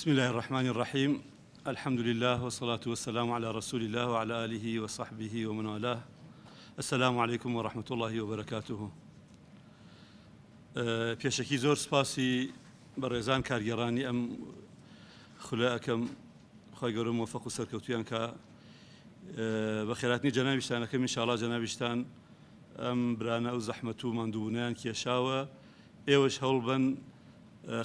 بسم اللە الرحمن الرحیم الحمد للە والصلاة والسلام علی رسول اللە وعلی آله وصحبه ومن والاه السلام علیکم ورحمة اللە وبرکاته پێشەکی زۆر سپاسی بەڕێزان کارگێڕانی ئەم خولە ئەکەم خوای گەورە مۆفەق و سەرکەوتویان کە بە خێراتنی جەنابیشتانەکەم ئینشاڵا جەنابیشتان ئەم برانە ئەو زەحمەت و ماندووبوونیان کێشاوە ئێوەش هەوڵبەن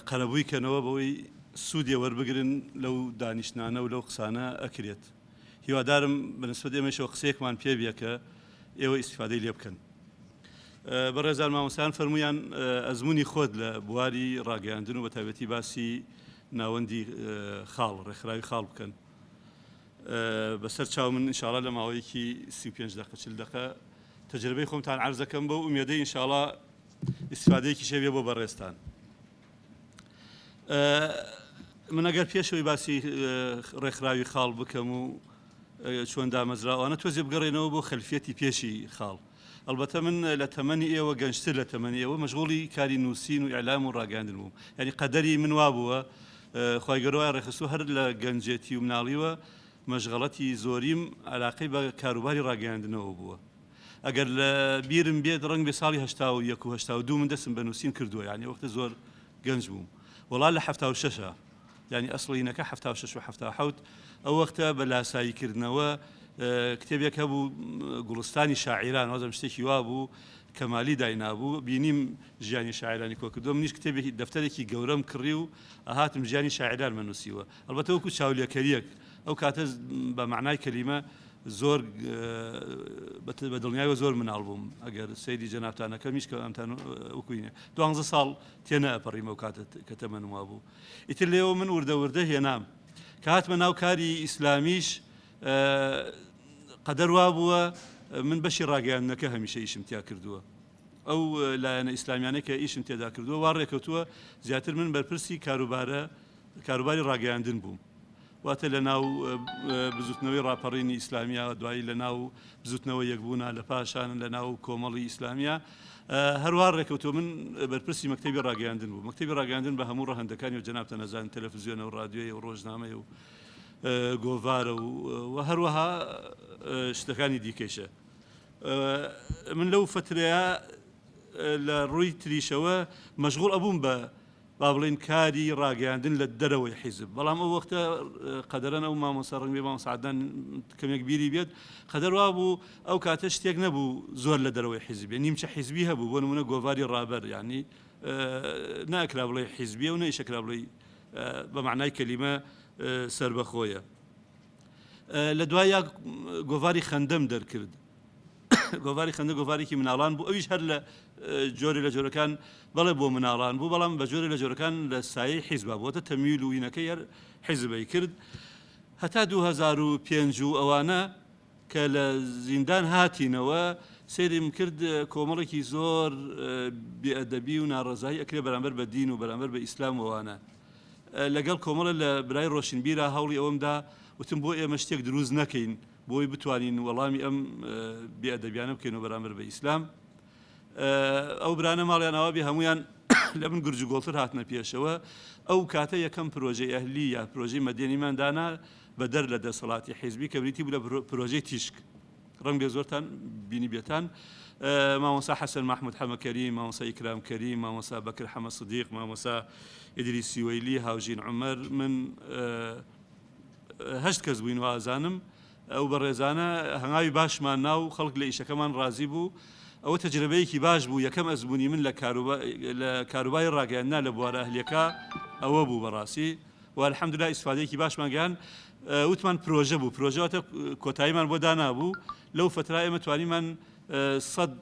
قەرەبووی کەنەوە بەوەی سوودێ وەربگرن لەو دانیشتنانە و لەو قسانە ئەکرێت. هیوادارم بە نسبەت ئێمەیشەوە قسەیەکمان پێ بێ کە ئێوە ئیستیفادەی لێ بکەن. بەڕێزان مامۆستایان فەرموویان ئەزموونی خۆت لە بواری ڕاگەیاندن و بەتایبەتی باسی ناوەندی خاڵ، ڕێکخراوی خاڵ بکەن. بەسەر چاو من ئینشاڵا لە ماوەیەکی 35 دەقە 40 دەقە تەجربەی خۆمتان عەرز دەکەم بەو ئومێدەی ئینشاڵا ئیستفادەیەکیش هەبێ بۆ بەڕێزتان. من ئەگەر پێشەوەی باسی ڕێکخراوی خاڵ بکەم و چۆن دامەزراوانە تۆزێ بگەڕێنەوە بۆ خەلفیەتی پێشی خاڵ. ئەڵبەتە من لە تەمەنی ئێوە گەنجتر لە تەمەنی ئێوە مەشغوڵی کاری نووسین و ئیعلام و ڕاگەیاندن بووم. یانی قەدەری من وا بووە خوای گەورە وای ڕێکخستووە هەر لە گەنجێتی و مناڵیوە مەشغەڵەتی زۆریم عەلاقەی بە کاروباری ڕاگەیاندنەوە بووە. ئەگەر لە بیرم بێت ڕەنگ بێ ساڵی 81 و 82 من دەستم بە نووسین کردووە یانی وەختە زۆر گەنج بووم وەڵا لە 76 یانی ئەسڵینەکە 76 و 77 ئەو وەختە بە لاسایی کردنەوە کتێبێک هەبوو گوڵستانی شاعیران وازم شتێکی وا بوو کەمالی داینابوو بینیم ژیانی شاعرانی کۆ کردووە منیش کتێبێکی دەفتەرێکی گەورەم کڕی و ئەهاتم ژیانی شاعران مە نووسیوە ئەڵبەتە وەکو چاولێکەریەک ئەو کاتە بە مەعنای کەلیمە زۆر بە دڵنیایەوە زۆر مناڵ بووم ئەگەر سەیری جەنابتان نەکەم هیچ کە ئەمتان وەکوینە دوانزە ساڵ تێنەئەپەڕیم ئەو کاتە کە تەمەنم وابوو ئیتر لێوە من وردە وردە هێنام کە هاتمە ناو کاری ئیسلامیش قەدەر وا بووە من بەشی ڕاگەیاندنەکە هەمیشە ئیشم تیا کردووە ئەو لایەنە ئیسلامیانەی کە ئیشم تێدا کردووە وا ڕێکەوتووە زیاتر من بەرپرسی کاروبارە کاروباری ڕاگەیاندن بووم واتە لە ناو بزوتنەوەی ڕاپەڕینی ئیسلامیە دوایی لە ناو بزوتنەوە یەکبوونا لە پاشان لە ناو کۆمەڵی ئیسلامیە هەروە ڕێکەوتووە من بەرپرسی مەکتەبی ڕاگەیاندن بوو مەکتەبی ڕاگەیاندن بە هەموو ڕەهەندەکانی و جەنابتان ئەزانن تەلەفزیۆنە و ڕادیۆیە و ڕۆژنامەیە و گۆڤارە و هەروەها شتەکانی دیکەیشە من لەو فترەیە لە ڕووی تریشەوە مەشغوڵ ئەبووم بە با بڵێین کاری ڕاگەیاندن لە دەرەوەی حیزب، بەڵام ئەو وەختە قەدەرەن ئەو مامۆستا ڕەنگ بێ مامۆستا عەدنان کەمێک بیری بێت، قەدەر وابوو ئەو کاتە شتێک نەبوو زۆر لە دەرەوەی حیزب بێ، نیمچە حیزبی هەبوو، بۆ نموونە گۆڤاری ڕابەر یانی نەئەکرا بڵێی حیزبیە و نەیشەکرا بڵێی بە مەعنای کەلیمە سەربەخۆیە. لە دواییا گۆڤاری خەندەم دەرکرد. گۆڤاری خەندە گۆڤارێکی مناڵان بوو ئەویش هەر لە جۆرێ لە جۆرەکان بەڵێ بۆ مناڵان بوو بەڵام بە جۆرێ لە جۆرەکان لە سایەی حیزبا بووەتە تەمویل و وینەکەی هەر حیزبەی کرد هەتا 2005 و ئەوانە کە لە زیندان هاتینەوە سەیرم کرد کۆمەڵێکی زۆر بێئەدەبی و ناڕەزایی ئەکرێ بەرامبەر بە دین و بەرامبەر بە ئیسلام وانە لەگەڵ کۆمەڵە لە برای ڕۆشنبیرا هەوڵی ئەوەمدا وتم بۆ ئێمە شتێک دروست نەکەین بۆی بتوانین وەڵامی ئەم بێ ئەدەبیانە بکەینەوە بەرامبەر بە ئیسلام. ئەو برانە ماڵیان ئاوا بێ هەمویان لە من گرج و گۆڵتر هاتنە پێشەوە. ئەو کاتە یەکەم پرۆژەی ئەهلی یا پرۆژەی مەدەنیمان دانا بە دەر لە دەسەڵاتی حیزبی کە بریتی بوو لە پرۆژەی تیشک. ڕەنگ بێ زۆرتان بینیبێتان. مامۆستا حەسەن مەحمود حەمە کەریم، مامۆستا ئیکرام کەریم، مامۆستا بەکر حەمە سدیق، مامۆستا ئیدریس سیوەیلی، هاوژین عومەر، من هەشت کەس بووین وازانم ئەو بەڕێزانە هەنگاوی باشمان نا و خەڵک لە ئیشەکەمان ڕازی بوو ئەوە تەجرەبەیەکی باش بوو یەکەم ئەزموونی من لە لە کاروباری ڕاگەیاندنا لە بوارە ئەهلیەکە ئەوە بوو بەڕاستی و الحمدلله ئیسفادەیەکی باشمان گەیان وتمان پرۆژە بوو پرۆژەواتە کۆتاییمان بۆ دانابوو لەو فترا ئێمە توانیمان سەد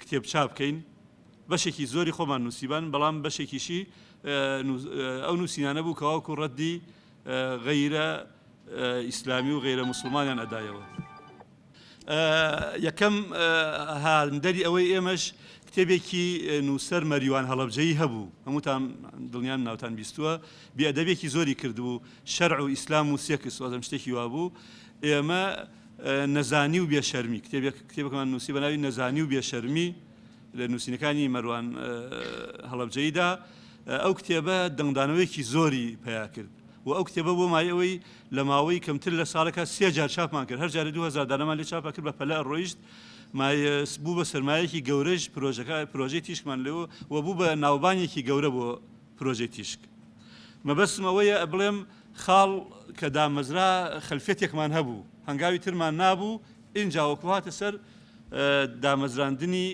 کتێب چاپ بکەین بەشێکی زۆری خۆمان نووسیبان بەڵام بەشێکیشی ئەو نووسینانە بوو کەواکو ڕەدی غەیرە ئیسلامی و غەیرە موسڵمانیان ئەدایەوە. یەکەم هاندەری ئەوەی ئێمەش کتێبێکی نووسەر مەریوان هەڵەبجەیی هەبوو، هەمووتان دڵنیام ناوتان بیستووە، بێئەدەبیەکی زۆری کردبوو، شەرع و ئیسلام و سێکس وازم شتێکی وابوو، ئێمە نەزانی و بێشەرمی کتێبێک کتێبەکەمان نووسی بە ناوی نەزانی و بێشەرمی لە نووسینەکانی مەروان هەڵەبجەییدا، ئەو کتێبە دەنگدانەوەیەکی زۆری پەیا کرد. و ئەو کتێبە بۆ مایەی ئەوەی لە ماوەی کەمتر لە ساڵێکا سێ جار چاپمان کرد، هەر جارێ 2000 دانەمان لێ چاپ ئەکرد بە پەلە ئەڕۆیشت، مایە بوو بە سەرمایەکی گەورەش پرۆژەکە پرۆژەی تیشکمان لێ و بوو بە ناوبانگێکی گەورە بۆ پرۆژەی تیشک. مەبەستم ئەوەیە بڵێم خاڵ کە دامەزرا خەلفیەتێکمان هەبوو، هەنگاوی ترمان نابوو، ئینجا وەکوو هاتە سەر دامەزراندنی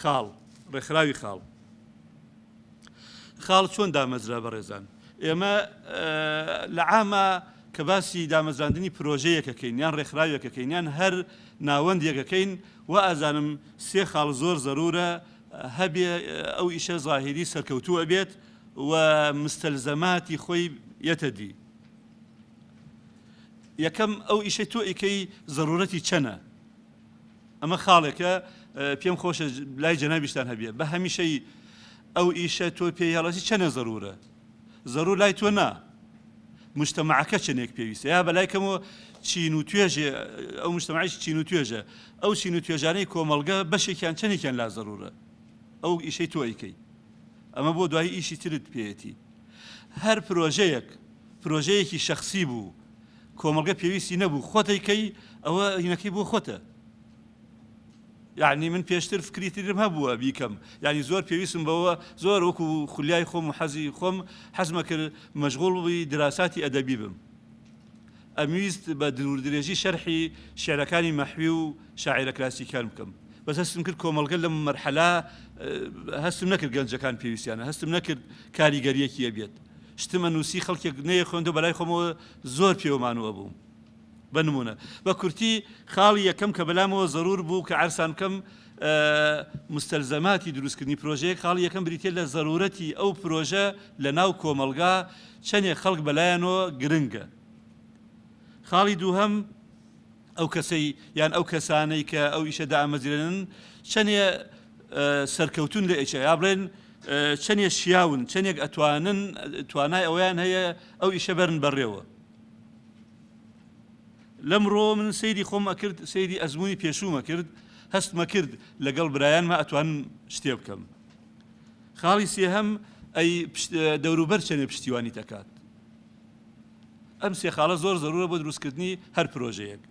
خاڵ، ڕێکخراوی خاڵ. خاڵ چۆن دامەزرا بەڕێزان؟ ئێمە لە عاما کە باسی دامەزراندنی پرۆژەیەکەکەین یان ڕێکخراوێکەکەین یان هەر ناوەندێکەکەین وا ئەزانم سێ خاڵ زۆر زەرورە هەبێ ئەو ئیشە زاهیری سەرکەوتوو ئەبێت و مستەلزەماتی خۆی یەتە دی. یەکەم ئەو ئیشەی تۆ ئیکەی زەرورەتی چەنە؟ ئەمە خاڵێکە پێم خۆشە لای جەنابیشتان هەبێ بە هەمیشەی ئەو ئیشە تۆ پێی هەڵەسی چەنە زەرورە زەرور لای تۆ نا مجتەمەعەکە چەندێک پێویستە یا بەلای کەمەوە چین و توێژێ ئەو مجتەمەعیش چین و توێژە ئەو چین و توێژانەی کۆمەڵگە بەشێکیان چەندێکیان لا زەرورە ئەو ئیشەی تۆ ئەیکەی ئەمە بۆ دوایی ئیشی ترت پێیەتی هەر پرۆژەیەک پرۆژەیەکی شخصی بوو کۆمەڵگە پێویستی نەبوو خۆت ئەیکەی ئەوە هینەکەی بۆ خۆتە یعنی من پێشتر فکری ترم هەبووە بیکەم یعنی زۆر پێویستم بەوە زۆر وەکو خولیای خۆم و حەزی خۆم حەزمە کرد مەشغوڵ بووی دراساتی ئەدەبی بم ئەمویست بە دوور درێژی شەرحی شعرەکانی مەحوی و شاعیرە کلاسیکان بکەم بەس هەستم کرد کۆمەڵگە لەم مەرحەلا هەستم نەکرد گەنجەکان پێویستیانە هەستم نەکرد کاریگەریەکی ئەبێت شتم ئەنووسی خەڵکێک نەیەخوێندەوە بەلای خۆمەوە زۆر پێوەمانوە بووم بە نمونە بە کورتی خاڵی یەکەم کە بەلامەوە زەرور بوو کە عەرسان بکەم مستەلزەماتی دروستکردنی پرۆژەیەک خاڵی یەکەم بریتە لە زەرورەتی ئەو پرۆژە لە ناو کۆمەڵگا چەندێک خەڵک بەلایەنەوە گرنگە خاڵی دووهەم ئەو کەسەی یان ئەو کەسانەی کە ئەو ئیشە دامەزرێنن چەندێ سەرکەوتون لە ئیشە یا بڵێن چەندێ شیاون چەندێک ئەتوانن توانای ئەویان هەیە ئەو ئیشە بەرن بەڕێوە لەمڕۆ من سەیری خۆم ئەکرد سەیری ئەزمموی پێشوومە کرد هەستمە کرد لەگەڵ برایانمە ئەتوانم شتێ بکەم خاڵی سێهەم ئەی دەوروبەر چەندێ پشتیوانی دەکات ئەم سێ خاڵە زۆر زەرورە بۆ دروستکردنی هەر پرۆژەیەک.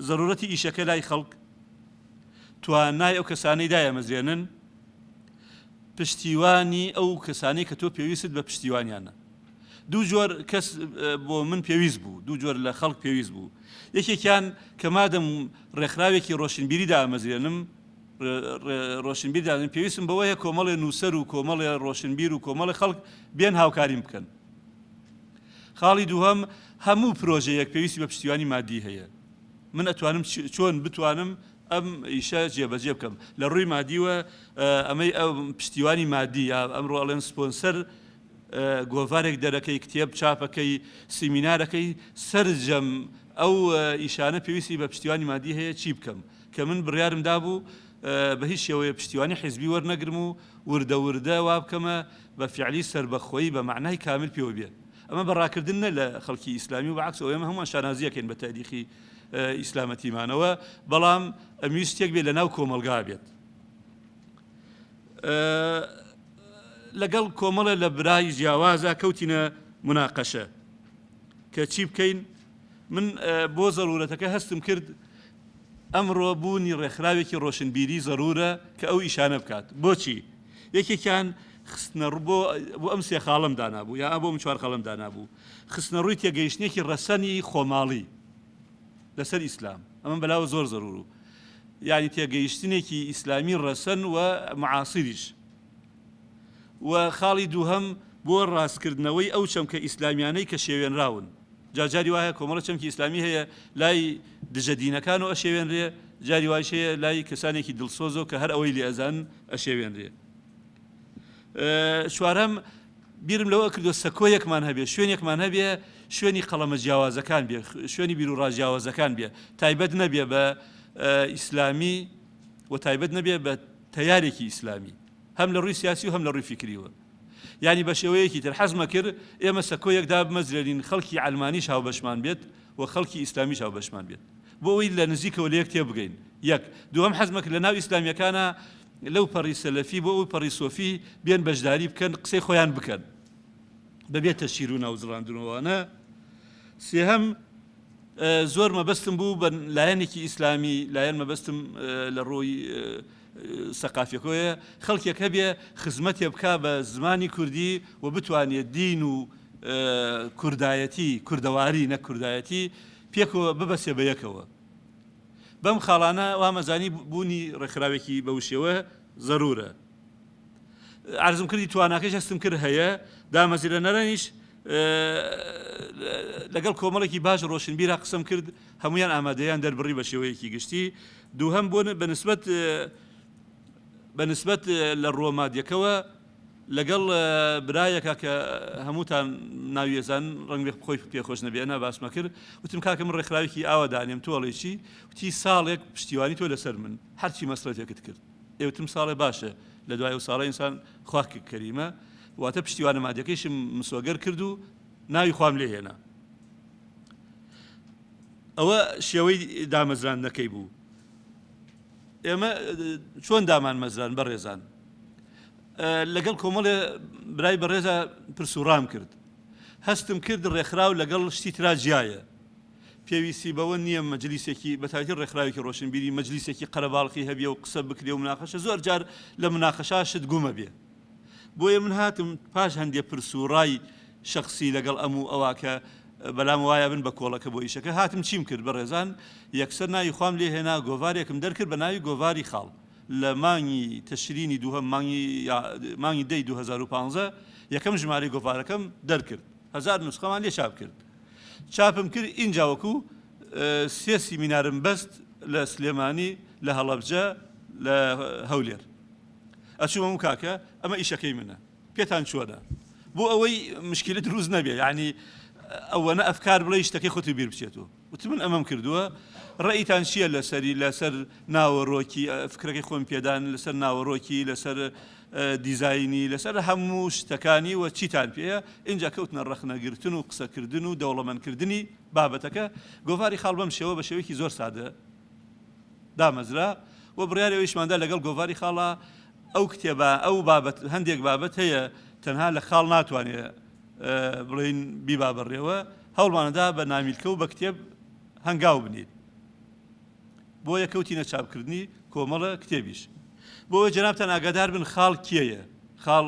زەرورەتی ئیشەکە لای خەڵک، توانای ئەو کەسانەی دایەمەزرێنن، پشتیوانی ئەو کەسانەی کە تۆ پێویستت بە پشتیوانیانە. دوو جۆر کەس بۆ من پێویست بوو، دوو جۆر لە خەڵک پێویست بوو. یەکێکیان کە مادەم ڕێکخراوێکی ڕۆشنبیری دامەزرێنم، ڕۆشنبیر دادەنێم، پێویستم بەوە هەیە کۆمەڵێ نووسەر و کۆمەڵێ ڕۆشنبیر و کۆمەڵێ خەڵک بێن هاوکاریم بکەن. خاڵی دووهەم، هەموو پرۆژەیەک پێویستی بە پشتیوانی مادی هەیە. من ئەتوانم چۆن بتوانم ئەم ئیشە جێبەجێ بکەم لە ڕووی مادیوە ئەمەی ئەو پشتیوانی مادی یا ئەمڕۆ ئەڵێن سپۆنسەر گۆڤارێک دەرەکەی کتێب چاپەکەی سیمینارەکەی سەرجەم ئەو ئیشانە پێویستی بە پشتیوانی مادی هەیە چی بکەم کە من بڕیارم دابوو بە هیچ شێوەیە پشتیوانی حیزبی وەرنەگرم و وردە وردە وا بکەمە بە فیعلی سەربەخۆیی بە مەعنای کامل پێوە بێت. ئەمە بە ڕاکردن نە لە خەڵکی ئیسلامی و بە عەکس ئەوە ئێمە هەمووان شانازی ئەکەین بە تاریخی ئیسلامەتیمانەوە، بەڵام ئەمویست شتێک بێت لە ناو کۆمەڵگا بێت. لەگەڵ کۆمەڵێ لە برای جیاوازە کەوتینە مناقەشە کە چی بکەین من بۆ زەرورەتەکە هەستم کرد ئەمڕۆ بوونی ڕێکخراوێکی ڕۆشنبیری زەرورە کە ئەو ئیشانە بکات. بۆچی؟ یەکێکیان خستنەڕوو بۆ بۆ ئەم سێ خاڵەم دانابوو یا بۆ ئەم چوار خاڵەم دانابوو، خستنەڕووی تێگەیشتنێکی ڕەسەنی خۆماڵی لەسەر ئیسلام، ئەمە بەلاوە زۆر زەرور و یانی تێگەیشتنێکی ئیسلامی ڕەسەن و معاسریش. و خاڵی دووهەم بۆ ڕاستکردنەوەی ئەو چەمکە ئیسلامیانەی کە شێوێنراون. جا جاری وایە کۆمەڵە چەمکی ئیسلامی هەیە لای دژە دینەکان و ئەشێوێنرێ، جاری وایش هەیە لای کەسانێکی دڵسۆزەوە کە هەر ئەوەی لێ ئەزانن ئەشێوێنرێ. چوارەم، بیرم لەوە کردووە سەکۆیەکمان هەبێ، شوێنێکمان هەبێ شوێنی قەڵەمە جیاوازەکان بێ، شوێنی بیروڕا جیاوازەکان بێ، تایبەت نەبێ بە ئیسلامی و تایبەت نەبێ بە تەیارێکی ئیسلامی، هەم لە ڕووی سیاسی و هەم لە ڕووی فیکریوە. یانی بە شێوەیەکی تر حەزمە کرد ئێمە سەکۆیەک دابمەزرێنین خەڵکی عەلمانیش هاوبەشمان بێت و خەڵکی ئیسلامیش هاوبەشمان بێت بۆ ئەوەی لە نزیکەوە لە یەک تێبگەین یەک دووەم حەزمە کرد لە ناو ئیسلامیەکانا لەو پەڕی سەلەفی بۆ ئەو پەڕی سۆفی بێن بەشداری بکەن قسەی خۆیان بکەن بەبێ تەشهیر و ناوزڕاندنەوانە. سێهەم زۆر مەبەستم بوو بە لایەنێکی ئیسلامی، لایەن مەبەستم لە ڕووی سەقافیەکەوەیە، خەڵکێک هەبێ خزمەتێ بکا بە زمانی کوردی و بتوانێ دین و کوردایەتی، کوردەواری نەک کوردایەتی، پێکەوە ببەسێ بە یەکەوە. بەم خاڵانە وامەزانی بوونی ڕێکخراوێکی بەوشێوە زەرورە. عەرزم کردی تواناکەش هەستم کرد هەیە، دامەزرێنەرانیش لەگەڵ کۆمەڵێکی باش ڕۆشنبیرا قسەم کرد هەمویان ئامادەیان دەربڕی بە شێوەیەکی گشتی. دووهەم بۆ بەنسبەت بەنسبەت لە ڕووە مادیەکەوە لەگەڵ برایەکە کە هەمووتان ناوی ئەزانن ڕەنگبێ خۆی پێخۆش نەبێ ئەنا باسمە کرد وتم کاکە من ڕێکخراوێکی ئاوا دانێم تۆ ئەڵێی چی؟ وتی ساڵێک پشتیوانی تۆ لەسەر من هەرچی مەسرەفێکت کرد ئێ وتم ساڵێ باشە لە دوای ئەو ساڵە ئینسان خوا کەریمە واتە پشتیوانە مادیەکەیشم مسۆگەر کرد و ناوی خوام لێ هێنا ئەوە شێوەی دامەزراندنەکەی بوو. ئێمە چۆن دامان مەزران بەڕێزان لەگەڵ کۆمەڵێ برای بەڕێزە پرس و ڕام کرد هەستم کرد ڕێکخراو لەگەڵ شتی ترا جیایە پێویستی بەوە نییە مەجلیسێکی بەتایبەتی ڕێکخراوێکی ڕۆشنبیری مەجلیسێکی قەرەباڵخی هەبێ و قسە بکرێ و مناقەشە زۆر جار لە مناقەشا شت گومە بێ بۆیە من هاتم پاش هەندێ پرس و ڕای شەخسی لەگەڵ ئەم و ئەوا کە بەلام وایە بن بە کۆڵەکە بۆ ئیشەکە هاتم چیم کرد بەڕێزان یەکسەر ناوی خوام لێ هێنا گۆڤارێکم دەرکرد بە ناوی گۆڤاری خاڵ لە مانگی تەشرینی دووهەم مانگی مانگی دەی 2015 یەکەم ژمارەی گۆڤارەکەم دەرکرد هەزار نوسخەمان لێ چاپ کرد چاپم کرد ئینجا وەکو سێ سیمینارم بەست لە سلێمانی لە هەڵەبجە لە هەولێر ئەچوومە و کاکە ئەمە ئیشەکەی منە پێتان چۆنە بۆ ئەوەی مشکلە دروست نەبێ یعنی ئەوەنە ئەفکار بڵێ شتەکەی خۆت بیر بچێتەوە وتم من ئەمەم کردووە ڕێیتان چییە لەسەری لەسەر ناوەڕۆکی فکرەکەی خۆم پێدان لەسەر ناوەڕۆکی لەسەر دیزاینی لەسەر هەموو شتەکانی و چیتان پێیە ئینجا کەوتنە ڕەخنەگرتن و قسەکردن و دەوڵەمەندکردنی بابەتەکە گۆڤاری خاڵ بەم شێوە بە شێوەیەکی زۆر سادە دامەزرا و بڕیاری ئەویشماندا لەگەڵ گۆڤاری خاڵا ئەو کتێبە ئەو بابەت هەندێک بابەت هەیە تەنها لە خاڵ ناتوانێ بڵێین بیبا بەڕێوە هەوڵماندا بە نامیلکە و بە کتێب هەنگاو بنێین بۆیە کەوتینە چاپکردنی کۆمەڵە کتێبیش بۆیە جەنابتان ئاگادار بن خاڵ کێیە خاڵ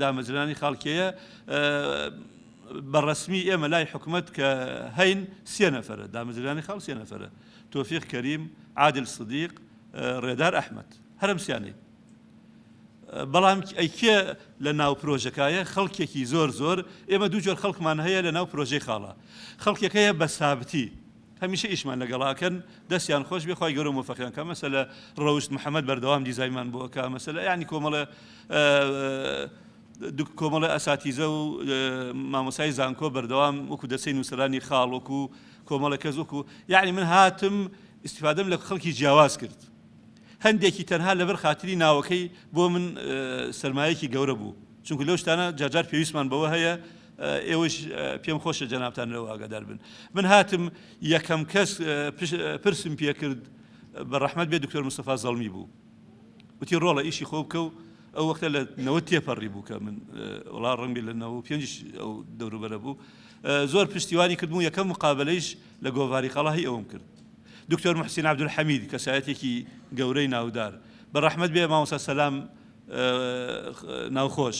دامەزرانی خاڵ کێیە بە ڕەسمی ئێمە لای حکومەت کە هەین سێ نەفەرە دامەزرانی خاڵ سێ نەفەرە تۆفیق کەریم عادل سدیق ڕێدار ئەحمەد هەرم سیانەی بەڵام ئەی کێ لە ناو پرۆژەکایە خەڵکێکی زۆر زۆر ئێمە دوو جۆر خەڵکمان هەیە لە ناو پرۆژەی خاڵە خەڵکێک هەیە بە سابتی هەمیشە ئیشمان لەگەڵاکەن دەستیان خۆش بێ خوای گەورە مۆفەقیان کە مەسەلە ڕەوشت محەممەد بەردەوام دیزایمان بۆ ئەکا مەسەلە یعنی کۆمەڵە کۆمەڵە ئەساتیزە و مامۆسای زانکۆ بەردەوام وەکو دەسەی نووسەرانی خاڵ وەکو کۆمەڵە کەس وەکو یعنی من هاتم ئیسیفادەم لە خەڵکی جیاواز کرد هەندێکی تەنها لەبەر خاتری ناوەکەی بۆ من سەرمایەکی گەورە بوو چونکە لەو شتانە جارجار پێویستمان بەوە هەیە ئێوەش پێم خۆشە جەنابتان لەوە ئاگادار بن من هاتم یەکەم کەس پرسم پێکرد بە ڕەحمەت بێ دکتۆر مستەفا زەڵمی بوو وتی ڕۆڵە ئیشی خۆ بکە و ئەو وەختە لە نەوە تێپەڕی بوو کە من وڵا ڕەنگی لە نەوە پێنج ئەو دەوروبەرە بوو زۆر پشتیوانی کردم و یەکەم مقابلەیش لە گۆڤاری خەڵاهی ئەوم کرد دکتۆر موحسین عەبدولحەمید کەسایەتێکی گەورەی ناودار بە ڕەحمەت بێ مامۆستا سەلام ناوخۆش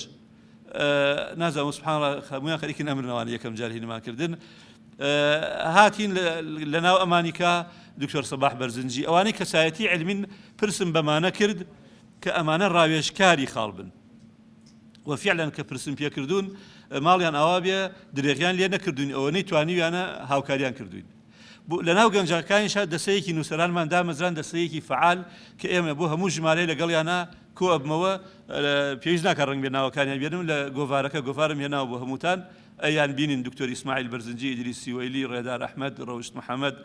نازانم سبحان الله هەموویان خەریکن ئەمرنەوان یەکەم جار هینمان کردن هاتین لە ناو ئەمانیکا دکتۆر سەباح بەرزنجی ئەوانەی کەسایەتی علمین پرسم بەمانە کرد کە ئەمانە ڕاوێژکاری خاڵ بن و فعلا کە پرسم پێکردوون ماڵیان ئاوا بێ درێغیان لێ نەکردوین ئەوەنەی توانیویانە هاوکاریان کردوین لەناو گەنجەکانیشا دەسەیەکی نووسەرانمان دامەزراند، دەسەیەکی فەعال کە ئێمە بۆ هەموو ژمارەیە لەگەڵیانا کۆ ئەبمەوە، پێویست ناکات ڕەنگبێ ناوەکانیان بێنم، لە گۆڤارەکە گۆڤارم هێناوە بۆ هەمووتان ئەیان بینین، دکتۆر ئیسماعیل بەرزنجی، ئیدریس سیوەیلی، ڕێدار ئەحمەد، ڕەوشت محەمەد،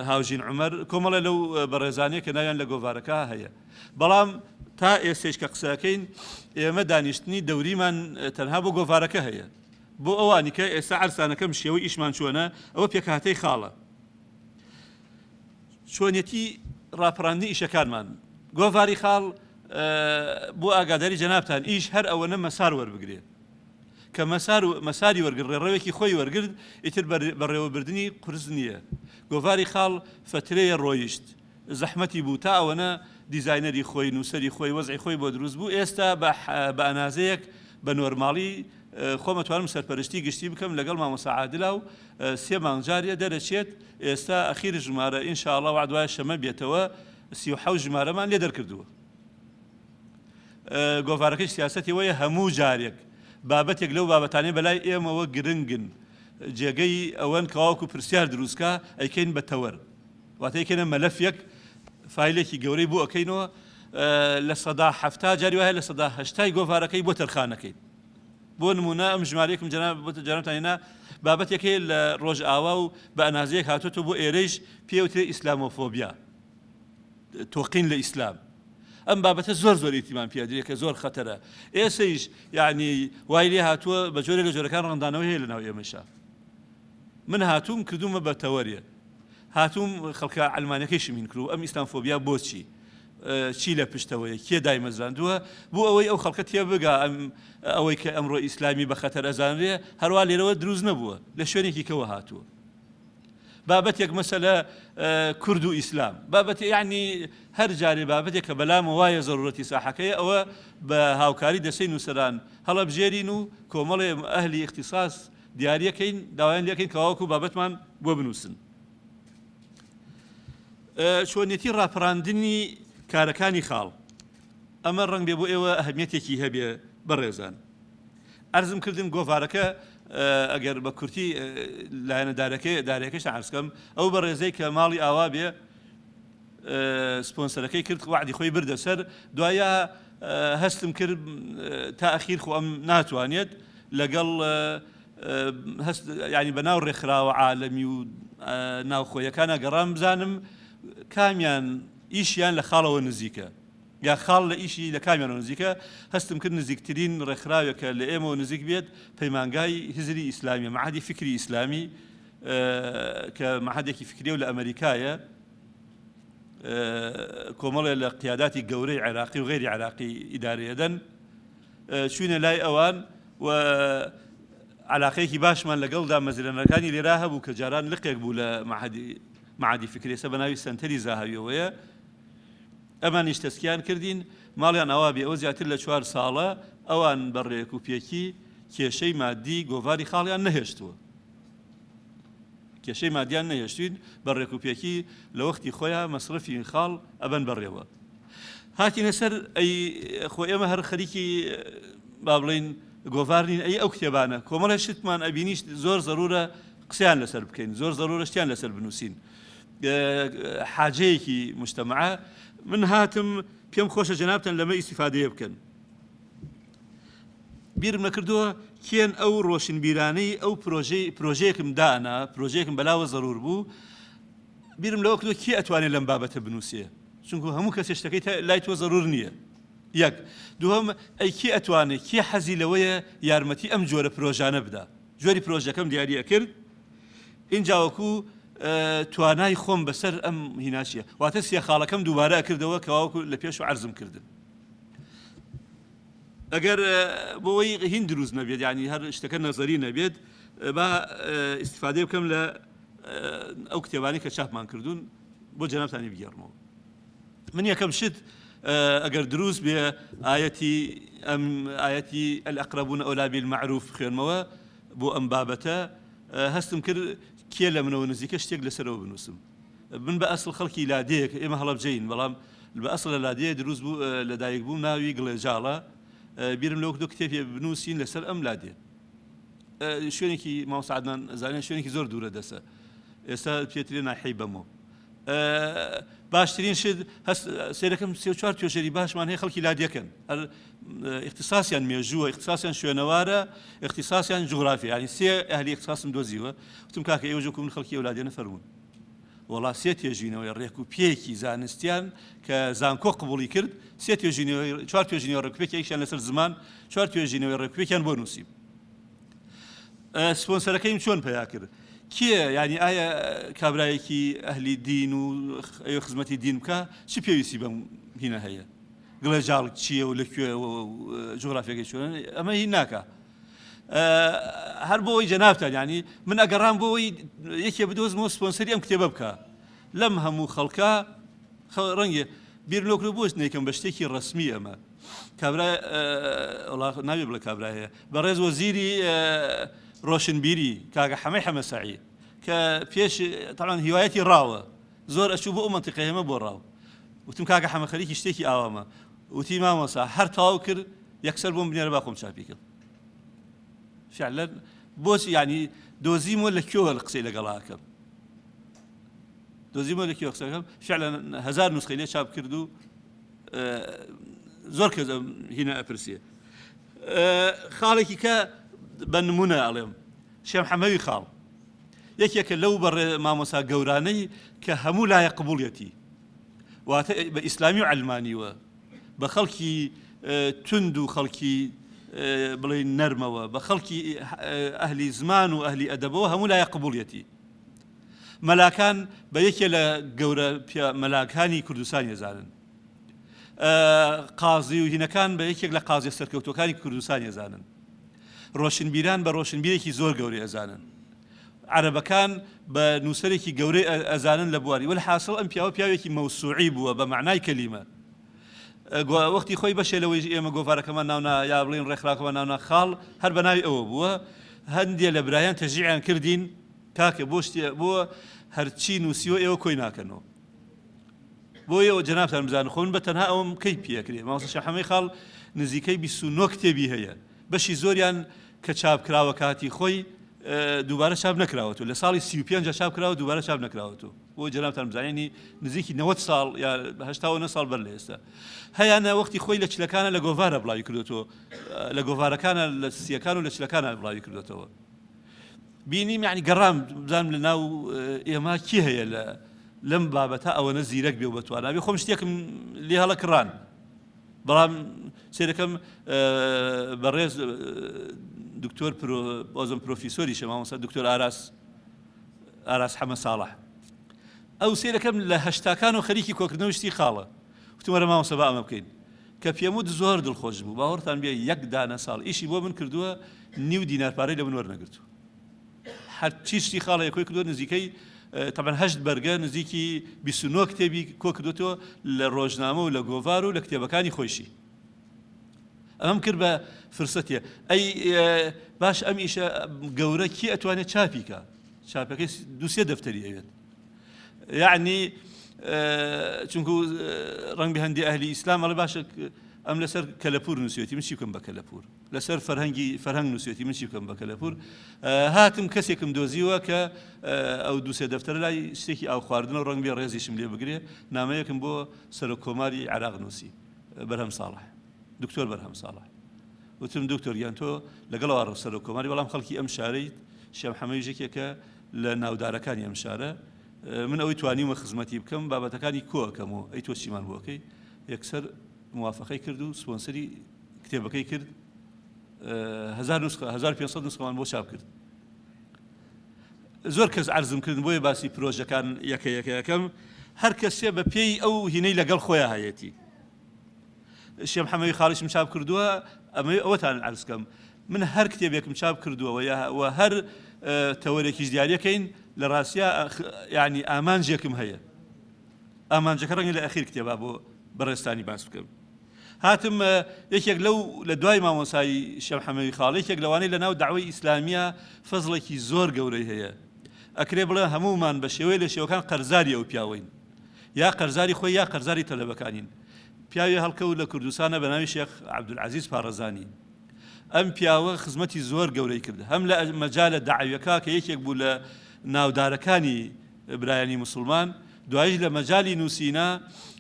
هاوژین عومەر، کۆمەڵێ لەو بەڕێزانەیە کە ناویان لە گۆڤارەکە هەیە. بەڵام تا ئێستەیش کە قسەکەین ئێمە دانیشتنی دەوریمان تەنها بۆ گۆڤارەکە هەیە. بۆ ئەوانی کە ئێستا عەرزتانەکەم شێوەی ئیشمان چۆنە، ئەوە پێکهاتەی خاڵە. چۆنیەتی ڕاپەڕاندنی ئیشەکانمان. گۆڤاری خاڵ بۆ ئاگاداری جەنابتان ئیش هەر ئەوەنە مەسار وەربگرێ. کە مەسار و مەساری وەرگرت ڕێڕەوێکی خۆی وەرگرت ئیتر بەڕێوەبردنی قورس نییە. گۆڤاری خاڵ فەترەیە ڕۆیشت زەحمەتی بوو تا ئەوەنە دیزاینەری خۆی نووسەری خۆی وەزعی خۆی بۆ دروست بوو ئێستا بە بە ئەنازەیەک بە نۆرماڵی خۆم ئەتوانم سەرپەرشتی گشتی بکەم لەگەڵ مامۆستا عادلا و سێ مانگ جارێ دەرەچێت ئێستا ئەخیر ژمارە ان شاء اللە وەعد وایە شەمە بێتەوە 37 ژمارەمان لێ دەرکردووە گۆڤارەکەی سیاسەتی وەیە هەموو جارێک بابەتێک لەو بابەتانەی بەلای ئێمەوە گرنگن جێگەی ئەوەن کەواوەکو پرسیار دروستکە ئەیکەین بە تەوەر واتە یکەینە مەلەفێک فایلێکی گەورەی بۆ ئەکەینەوە 70% جاری وایە 80% گۆڤارەکەی بۆ تەرخانەکەین بۆ نمونە ئەم ژمارەیەکم جەناب بۆ جەنابتان هێنا بابەتێک هەیە لە ڕۆژئاوا و بە ئەنازەیەک هاتۆتەوە بۆ ئێرەیش پێوترێ ئیسلامۆفۆبیا تۆقین لە ئیسلام ئەم بابەتە زۆر زۆر ئیتیمان پێدرێ کە زۆر خەتەرە ئێسەیش یعنی وای لێ هاتووە بە جۆرێک لە جۆرەکان ڕەنگدانەوە هەیە لەناو ئێمەشا من هاتووم کردومە بە تەوەرێ هاتووم خەڵکە عەلمانەکەیشم هین کردووە ئەم ئیسلامفۆبیا بۆچی چی لە پشتەوەیە کێ دایمەزراندووە بۆ ئەوەی ئەو خەڵکە تێبگا ئەم ئەوەی کە ئەمڕۆ ئیسلامی بە خەتەر ئەزانرێ هەروا لێرەوە دروست نەبووە لە شوێنێکی کەوە هاتووە بابەتێک مەسەلە کورد و ئیسلام بابەتی یعنی هەر جارێ بابەتێک کە بەلامە وایە زەرورەتی ساحەکەی ئەوە بە هاوکاری دەسەی نووسەران هەڵەبژێرین و کۆمەڵێ ئەهلی اختصاص دیاریەکەین داوایان لێکەین کەواوەکو بابەتمان بۆ بنووسن. چۆنیەتی ڕاپەڕاندنی کارەکانی خاڵ ئەمە ڕەنگ بێ بۆ ئێوە ئەهمیەتێکی هەبێ بەڕێزان ئەرزم کردن گۆڤارەکە ئەگەر بە کورتی لایەنە دارەکەی دارەکەش عرضکەم ئەو بەڕێزەی کە ماڵی ئاوا بێ سپۆنسەرەکەی کرد وعدی خۆی بردە سەر دوایە هەستم کرد تا ئەخیر خۆ ئەم ناتوانێت لەگەڵ هەست یانی بەناو ڕێکخراوە عالەمی و ناوخۆیەکانە گەڕام بزانم کامیان ئیشیان لە خاڵەوە نزیکە یا خاڵ لە ئیشی لە کامیانەوە نزیکە هەستم کرد نزیکترین ڕێکخراوێکە لە ئێمەوە نزیک بێت پەیمانگای هزری ئیسلامی معهدی فکری ئیسلامی کە معهدێکی فکریە و لە ئەمریکایە کۆمەڵێ لە قیاداتی گەورەی عێراقی و غەیری عێراقی ئیدارەیەدەن چوینە لای ئەوان و علاقەیەکی باشمان لەگەڵ دامەزرێنەرەکانی لێرا هەبوو کە جاران لقێک بوو لە معهدی فکری ئێستا بە ناوی سەنتەری زاهاویەوەیە ئەمانیش تەسکیان کردین ماڵیان ئاوا بێ ئەوە زیاتر لە چوار ساڵە ئەوان بە ڕێک و پێکی کێشەی مادی گۆڤاری خاڵیان نەهێشتووە کێشەی مادیان نەهێشتوین بە ڕێک و پێکی لە وەختی خۆیان مەسرفی خاڵ ئەبەن بەڕێوە هاتینە سەر ئەی خۆ ئێمە هەر خەریکی با بڵین گۆڤار نین ئەی ئەو کتێبانە کۆمەڵی شتمان ئەبینیش زۆر زەرورە قسەیان لەسەر بکەین زۆر زەرورە شتیان لەسەر بنووسین حاجەیەکی مجتەمعە من هاتم پێم خۆشە جەنابتان لەمە ئیسیفادەیە بکەن بیرم نەکردووە کێن ئەو ڕۆشنبیرانەی ئەو پرۆژەی پرۆژەیەکم دانا پرۆژەیەکم بەلاوە زەرور بوو بیرم لەوە کردووە کێ ئەتوانێت لەم بابەتە بنووسێ چونکو هەموو کەسێ شتەکەی لای تۆ زەرور نییە یەک دووەم ئەی کێ ئەتوانێت کێ حەزی لەوەیە یارمەتی ئەم جۆرە پرۆژانە بدا جۆری پرۆژەکەم دیاری ئەکرد ئینجا وەکو توانای خۆم بەسەر ئەم هیناچیە واتە سێ خاڵەکەم دووبارە ئەکردەوە کەواوەکو لە پێش و عەرزم کردن ئەگەر بۆی هین دروست نەبێت یعنی هەر شتەکە نەزەری نەبێت با ئیسیفادەی بکەم لە ئەو کتێبانی کە چاپمان کردوون بۆ جەنابتانی بگێڕمەوە من یەکەم شت ئەگەر دروست بێ ئاەتی ئەم ئاەتی الأقربون أولى بالمعروف بخوێنمەوە بۆ ئەم بابەتە هەستم کرد کێ لە منەوە نزیکە شتێک لەسەرەوە بنووسم من بە ئەسڵ خەڵکی لادێیەک ئێمە هەڵەبجەین بەڵام بە ئەسڵ لە لادێ دروست بوو لەدایک بووم ناوی گڵێجاڵە بیرم لەوە کردو کتێبێ بنووسین لەسەر ئەم لادێ شوێنێکی مامۆستا عەدنان زانێ شوێنێکی زۆر دوورە دەسە ئێستا پێترێ ناحیەی بەمۆ باشترین شت هەست سێرەکەم سێ چوار توێژەری باشمان هەیە خەڵکی لادێکن هەر اختصاصیان مێژووە اختصاصیان شوێنەوارە اختصاصیان جوگرافی ینی سێ ئەهلی اختصاصم دۆزیوە وتم کاکە ئێوە جوکو من خەڵکی ئەولادێنە فەرموون وەڵا سێ توێژینەوەی ڕێک و پێکی زانستیان کە زانکۆ قبوڵی کرد سێ توێژینەوەی چوار توێژینەوە ڕێک و پێکی یەکیان لەسەر زمان چوار توێژینەوەی ڕێک و پێکیان بۆ نووسیم سپۆنسەرەکەیم چۆن پەیا کرد کێ ینی ئایا کابرایەکی ئەهلی دین و ئەوێ خزمەتی دین بکە چ پێویستی بەم هینە هەیە گڵێ جاڵ چییە و لە کوێ جوگرافیەکەی چۆن ئەمە هی ناکە. هەر بۆ ئەوەی جەنابتان یانی من ئەگەڕام بۆ ئەوەی یەکێ بدۆزمەوە سپۆنسەری ئەم کتێبە بکا لەم هەموو خەڵکە ڕەنگێ بیر لۆکرۆ بۆش نیکەم بە شتێکی ڕسمی ئەمە کابرا ناوی بڵێ کابرا هەیە بەڕێز وەزیری ڕۆشنبیری کاکە حەمەی حەمە سەعید کە پێش تاوان هیوایەتی ڕاوە زۆر ئەچوو بۆ ئەو مەنتیقەی ئێمە بۆ ڕاو وتم کاکە حەمە خەریکی شتێکی ئاوامە وتی مامۆسا هەر تەواو کرد یەکسەر بۆم بنێرە با خۆم چاپی کەم فعلا بۆچ یعنی دۆزیمەوە لە کوێوە قسەی لەگەڵا ئەکەم دۆزیمەوە لە کوێ قسەکەم فعلا هەزار نوسخەی لێ چاپ کرد و زۆر کەس هینە ئەپرسێ خاڵێکی کە بە نمونە ئەڵێم شێم حەمەوی خاڵ یەکێکە لەو بەڕێ مامۆسا گەورانەی کە هەموو لایە قبوڵیەتی واتە بە ئیسلامی و عەلمانیوە بە خەڵکی توند و خەڵکی بڵێ نەرمەوە بە خەڵکی ئەهلی زمان و ئەهلی ئەدەبەوە هەموو لایە قبوڵیەتی مەلاکان بە یەکێ لە گەورە مەلاکانی کوردستان ێزانن قازی و هینەکان بە یەکێک لە قازیە سەرکەوتوەکانی کوردستان ێزانن ڕۆشنبیران بە ڕۆشنبیرێکی زۆر گەورەی ئەزانن. عەرەبەکان بە نووسەرێکی گەورەی ئەزانن لە بواری وەلحاسڵ ئەم پیاوە پیاوێکی مەوسوعی بووە بە مەعنای کەلیمە. وەختی خۆی بەشێ لەوەی ئێمە گۆڤارەکەمان ناونا یا بڵێین ڕێکخراوەکەمان ناونا خاڵ هەر بە ناوی ئەوە بووە. هەندێ لە برایان تەشجیعیان کردین کاکە بۆ شتێ بۆ هەرچی نووسیوە ئێوە کۆی ناکەنەوە. بۆ ئێوە جەنابتان بزانن خۆ من بە تەنها ئەوەم کەی پێکرێ مامۆستا شێخ حەمەی خاڵ نزیکەی 29 کتێبی هەیە بەشی زۆریان کە چاپ کراوە کاتی خۆی دووبارە چاپ نەکراوەتەوە لە ساڵی 35 چاپ کراوە دووبارە چاپ نەکراوەتەوە بۆ جەنابتان بزانینی نزیکی 90 ساڵ یا 89 ساڵ بەر لە ئێستا هەیانە وەختی خۆی لە چلەکانە لە گۆڤارە بڵاوی کردوێتەوە لە گۆڤارەکانە لە سیەکان و لە چلەکانە بڵاوی کردوێتەوە بینیم یعنی گەڕام بزانم لە ناو ئێمە کی هەیە لە لەم بابەتە ئەوەنە زیرەک بێ و بەتوانابێ خۆم شتێکم لێ هەڵە کڕان بەڵام سێرەکەم بەڕێز دکتۆر بازم پرۆفیسۆریشە مامۆستا دکتۆر ئاراس ئاراس حەمە ساڵح ئەو سێرەکەم لە هەشتاکان و خەریکی کۆکردنەوەی شتی خاڵە وتم وەرە مامۆستا با ئەمە بکەین کە پێم وت زۆر دڵخۆش بوو باوەڕتان بێ یەک دانە ساڵ ئیشی بۆ من کردووە نیو دینار پارەی لە من وەرنەگرتووە هەرچی شتی خاڵەیە کۆی کردووە نزیکەی تەبعەن هەشت بەرگە نزیکی 29 کتێبی کۆ کردوێتەوە لە ڕۆژنامە و لە گۆڤار و لە کتێبەکانی خۆیشی ئەمەم کرد بە فرسەتێ ئەی باش ئەم ئیشە گەورە کی ئەتوانێت چاپی کە چاپەکەی دوسێ دەفتەری ئەوێت یعنی چونکو ڕەنگ هەندی ئەهلی ئیسلام ئەڵێ باشە ئەم لەسەر کەلەپور نووسێتی من چی بکەم بە کەلەپور لەسەر فەرهەنگی فەرهەنگ نووسێتی من چی بکەم بە کەلەپور هاتم کەسێکم دۆزیوە کە ئەو دووسێ دەفتەر لای شتێکی ئاو خواردنە و ڕەنگ بێ ڕێزیشم لێ بگرێ نامەیەکم بۆ سەرۆک کۆماری عێراق نووسی بەرهەم ساڵح دکتۆر بەرهەم ساڵح وتم دکتۆر گیان تۆ لەگەڵەوە ڕە سەرۆک کۆماری بەڵام خەڵکی ئەم شارەیت شێخ حەمەویش یەکێکە لە ناودارەکانی ئەم شارە من ئەوەی توانیومە خزمەتی بکەم بابەتەکانی کۆ ئەکەم و ئەی تۆ چیمان بۆ ئەکەی یەکسەر موافقەی کرد و سپۆنسەری کتێبەکەی کرد هزار نسخە 1500 نسخەمان بۆ چاپ کرد زۆر کەس عەرزم کردن بۆیە باسی پرۆژەکان یەکە یەکە یەکەم هەر کەسێ بە پێی ئەو هینەی لەگەڵ خۆیان هەیەتی شێ محەمەوی خاڵیشم چاپ کردووە ئەمەوێ ئەوەتان عەرز کەم من هەر کتێبێکم چاپ کردووە و هەر تەوەرێکیش دیاریەکەین لە ڕاستیا یعنی ئامانجێکم هەیە ئامانجەکە ڕەنگە لە ئەخیر کتێبا بۆ بەڕێزتانی باس بکەم هاتم یەکێک لەو لە دوای مامۆسای شێخ حەمەوی خاڵ یەکێک لەوانەی لە ناو داوای ئیسلامیە فەزڵێکی زۆر گەورەی هەیە ئەکرێ بڵێ هەموومان بە شێوەیە لە شێوەکان قەرزاری ئەو پیاوەین یا قەرزاری خۆی یا قەرزاری تەلەبەکانین. پیاوێ هەڵکەوت لە کوردستانە بە ناوی شێخ عەبدولعەزیز پاڕەزانی. ئەم پیاوە خزمەتی زۆر گەورەی کرد هەم لە مەجالە دەعەویەکا کە یەکێک بوو لە ناودارەکانی برایانی موسڵمان، دواییش لە مەجالی نووسینا،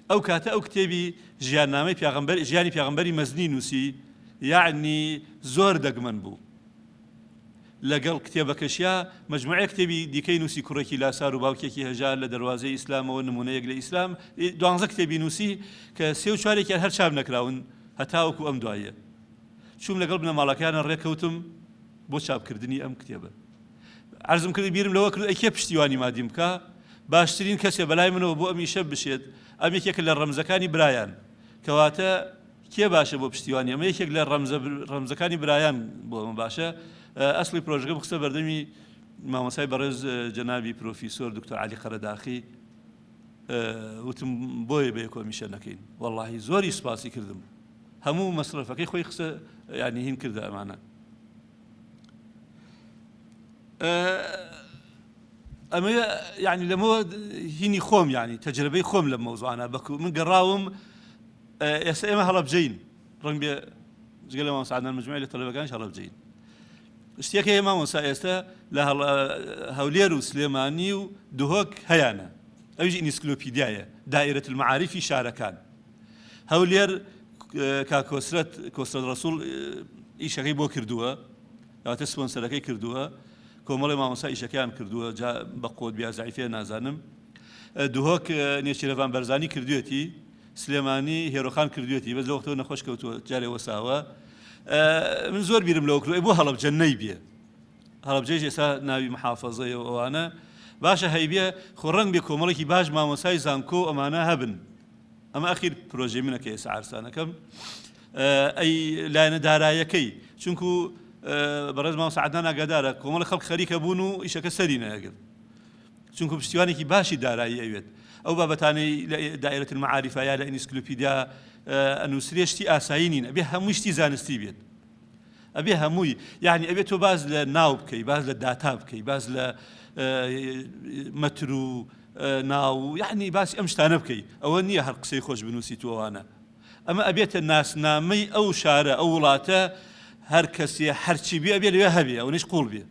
ئەو کاتە ئەو کتێبی ژیاننامەی پیاغەمبەر ژیانی پیاغەمبەری مەزنی نووسی، یەعنی زۆر دەگمەن بوو. لەگەڵ کتێبەکەشیا مەجموعەیەک کتێبی دیکەی نووسی کوڕێکی لاسار و باوکێکی هەژار لە دەروازەی ئیسلامەوە نموونەیەک لە ئیسلام دوانزە کتێبی نووسی کە سێ و چوارێکیان هەر چاپ نەکراون هەتاوەکو ئەم دواییە چووم لەگەڵ بنەماڵەکەیانە ڕێکەوتم بۆ چاپکردنی ئەم کتێبە عەرزم کرد بیرم لەوە کرد ئەی کێ پشتیوانی مادیم بکا باشترین کەسێ بەلای منەوە بۆ ئەم ئیشە بشێت ئەم یەکێکە لە ڕەمزەکانی برایان کەواتە. کێ باشە بۆ پشتیوانی ئەمە یەکێک لە ڕەمزە ڕەمزەکانی برایان بۆ ئەمە باشە ئەسڵی پرۆژەکەم خستە بەردەمی مامۆسای بەڕێز جەنابی پرۆفیسۆر دکتۆر عەلی قەرەداخی وتم بۆیە بە یەکۆمیشە نەکەین وەڵاهی زۆری سوپاسی کردم هەموو مەسرەفەکەی خۆی خستە ینی هین کردە ئەمانە ئەمە یعنی لەمەوە هینی خۆم یعنی تەجربەی خۆم لە مەوزوعانە بەکو من گەڕاوم ئێستا ئێمە هەڵەبجەین ڕەنگ بێ جگە لە مامۆستا عەدنان مجموعی لە تەلەبەکانیش هەڵەبجەین شتێک هەیە مامۆستا ئێستا لە هەولێر و سلێمانی و دهۆک هەیانە ئەویش ئینسکلۆپیدیایە دائرة المعارفی شارەکان هەولێر کا کۆسرەت کۆسرەت ڕەسوڵ ئیشەکەی بۆ کردووە واتە سپۆنسەرەکەی کردووە کۆمەڵی مامۆستا ئیشەکەیان کردووە جا بە قوت بیا زەعیفێ نازانم دهۆک نێچیرەڤان بەرزانی کردوێتی سلێمانی هێرۆخان کردوێتی بەس لە وەختەوە نەخۆش کەوتووە جارێ وەساوە من زۆر بیرم لەوە کردووە بۆ هەڵەبجە نەیبێ هەڵەبجەیش ئێستا ناوی محافەزەیە و ئەوانە باشە هەیبێ خۆ ڕەنگ بێ کۆمەڵێکی باش مامۆسای زانکۆ و ئەمانە هەبن ئەمە ئەخیر پرۆژەی منە کە ئێستا عەرزتانەکەم ئەی لایەنە دارایەکەی چونکو بەڕێز مامۆستا عەدنان ئاگادارە کۆمەڵی خەڵک خەریکە بوون و ئیشەکە سەری نەگرت چونکو پشتیوانێکی باشی دارایی ئەوێت ئەو بابەتانەی لە دائرة المعارف یا لە ئینسکلۆپیدیا ئەنووسرێ شتی ئاسایی نین ئەبێ هەمووی شتی زانستی بێت ئەبێ هەمووی یعنی ئەبێ تۆ باز لە ناو بکەی باز لە داتا بکەی باز لە مەتر و ناو یعنی باسی ئەم شتانە بکەی ئەوە نییە هەر قسەی خۆش بنووسی تو ئەوانە ئەمە ئەبێتە ناسنامەی ئەو شارە ئەو وڵاتە هەر کەسێ هەرچی بێ ئەبێ لەوێ هەبێ ئەوەنیش قوڵ بێ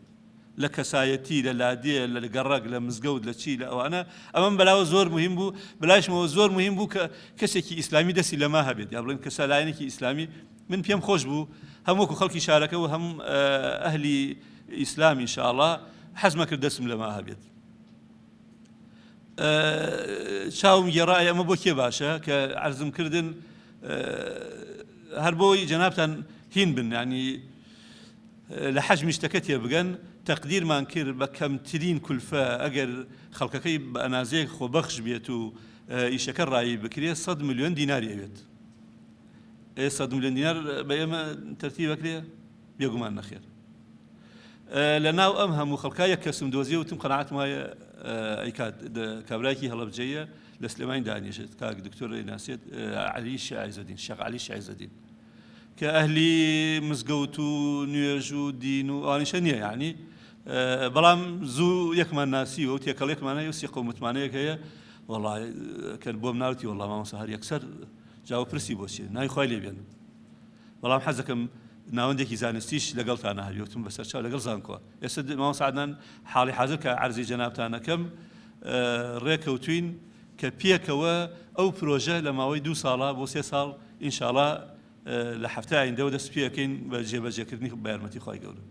لە کەسایەتی، لە لادێ، لە گەڕەک، لە مزگەوت، لە چی، لە ئەوانە، ئەمەم بەلاوە زۆر موهیم بوو، بەلایشمەوە زۆر موهیم بوو کە کەسێکی ئیسلامی دەستی لەمە هەبێت، یا بڵێن کەسە لایەنێکی ئیسلامی، من پێم خۆش بوو هەم وەکو خەڵکی شارەکە و هەم ئەهلی ئیسلام ئینشاڵا حەزمە کرد دەستم لەمە هەبێت. چاوم گێڕای ئەمە بۆ کێ باشە کە عەرزم کردن هەر بۆی جەنابتان هین بن ینی لە حەجمی شتەکە تێبگەن، تەقدیرمان کرد بە کەمترین کولفە ئەگەر خەڵکەکەی بە ئەنازەیەک خۆبەخش بێت و ئیشەکە ڕایی بکرێت 100 ملیۆن دیناری ئەوێت. ئێ 100 ملیۆن دینار بە ئێمە تەرتیب ئەکرێ؟ بێگومان نەخێر. لە ناو ئەم هەموو خەڵکا یەک کەسم دۆزیە وتم قەناعەتم وایە ئەیکات کابرایەکی هەڵەبجەیە لە سلێمانی دانیشت کاک دکتۆر ناسێت عەلی شێعزەدین شێخ عەلی شێعزەدین کە ئەهلی مزگەوت و نوێژ و دین و ئەوانیشە نییە یعنی بەڵام زوو یەکمان ناسیوە و تێکەڵێکمان هەیە و سیقە و متمانەیەک هەیە وەڵا کە بۆم ناوتی وەڵا مامۆستا هەر یەکسەر جاوە پرسی بۆچی ناوی خوای لێ بێنم بەڵام حەزەکەم ناوەندێکی زانستیش لەگەڵتانە هەبێ وتم بەسەر چاو لەگەڵ زانکۆ ئێستا مامۆستا عەدنان حاڵی حازر کە عەرزی جەنابتانەکەم ڕێکەوتوین کە پێکەوە ئەو پرۆژە لە ماوەی دوو ساڵە بۆ سێ ساڵ ئینشاڵا لە هەفتەی ئایندەوە دەست پێەکەین بە جێبەجێکردنی بە یارمەتی خوای گەورە.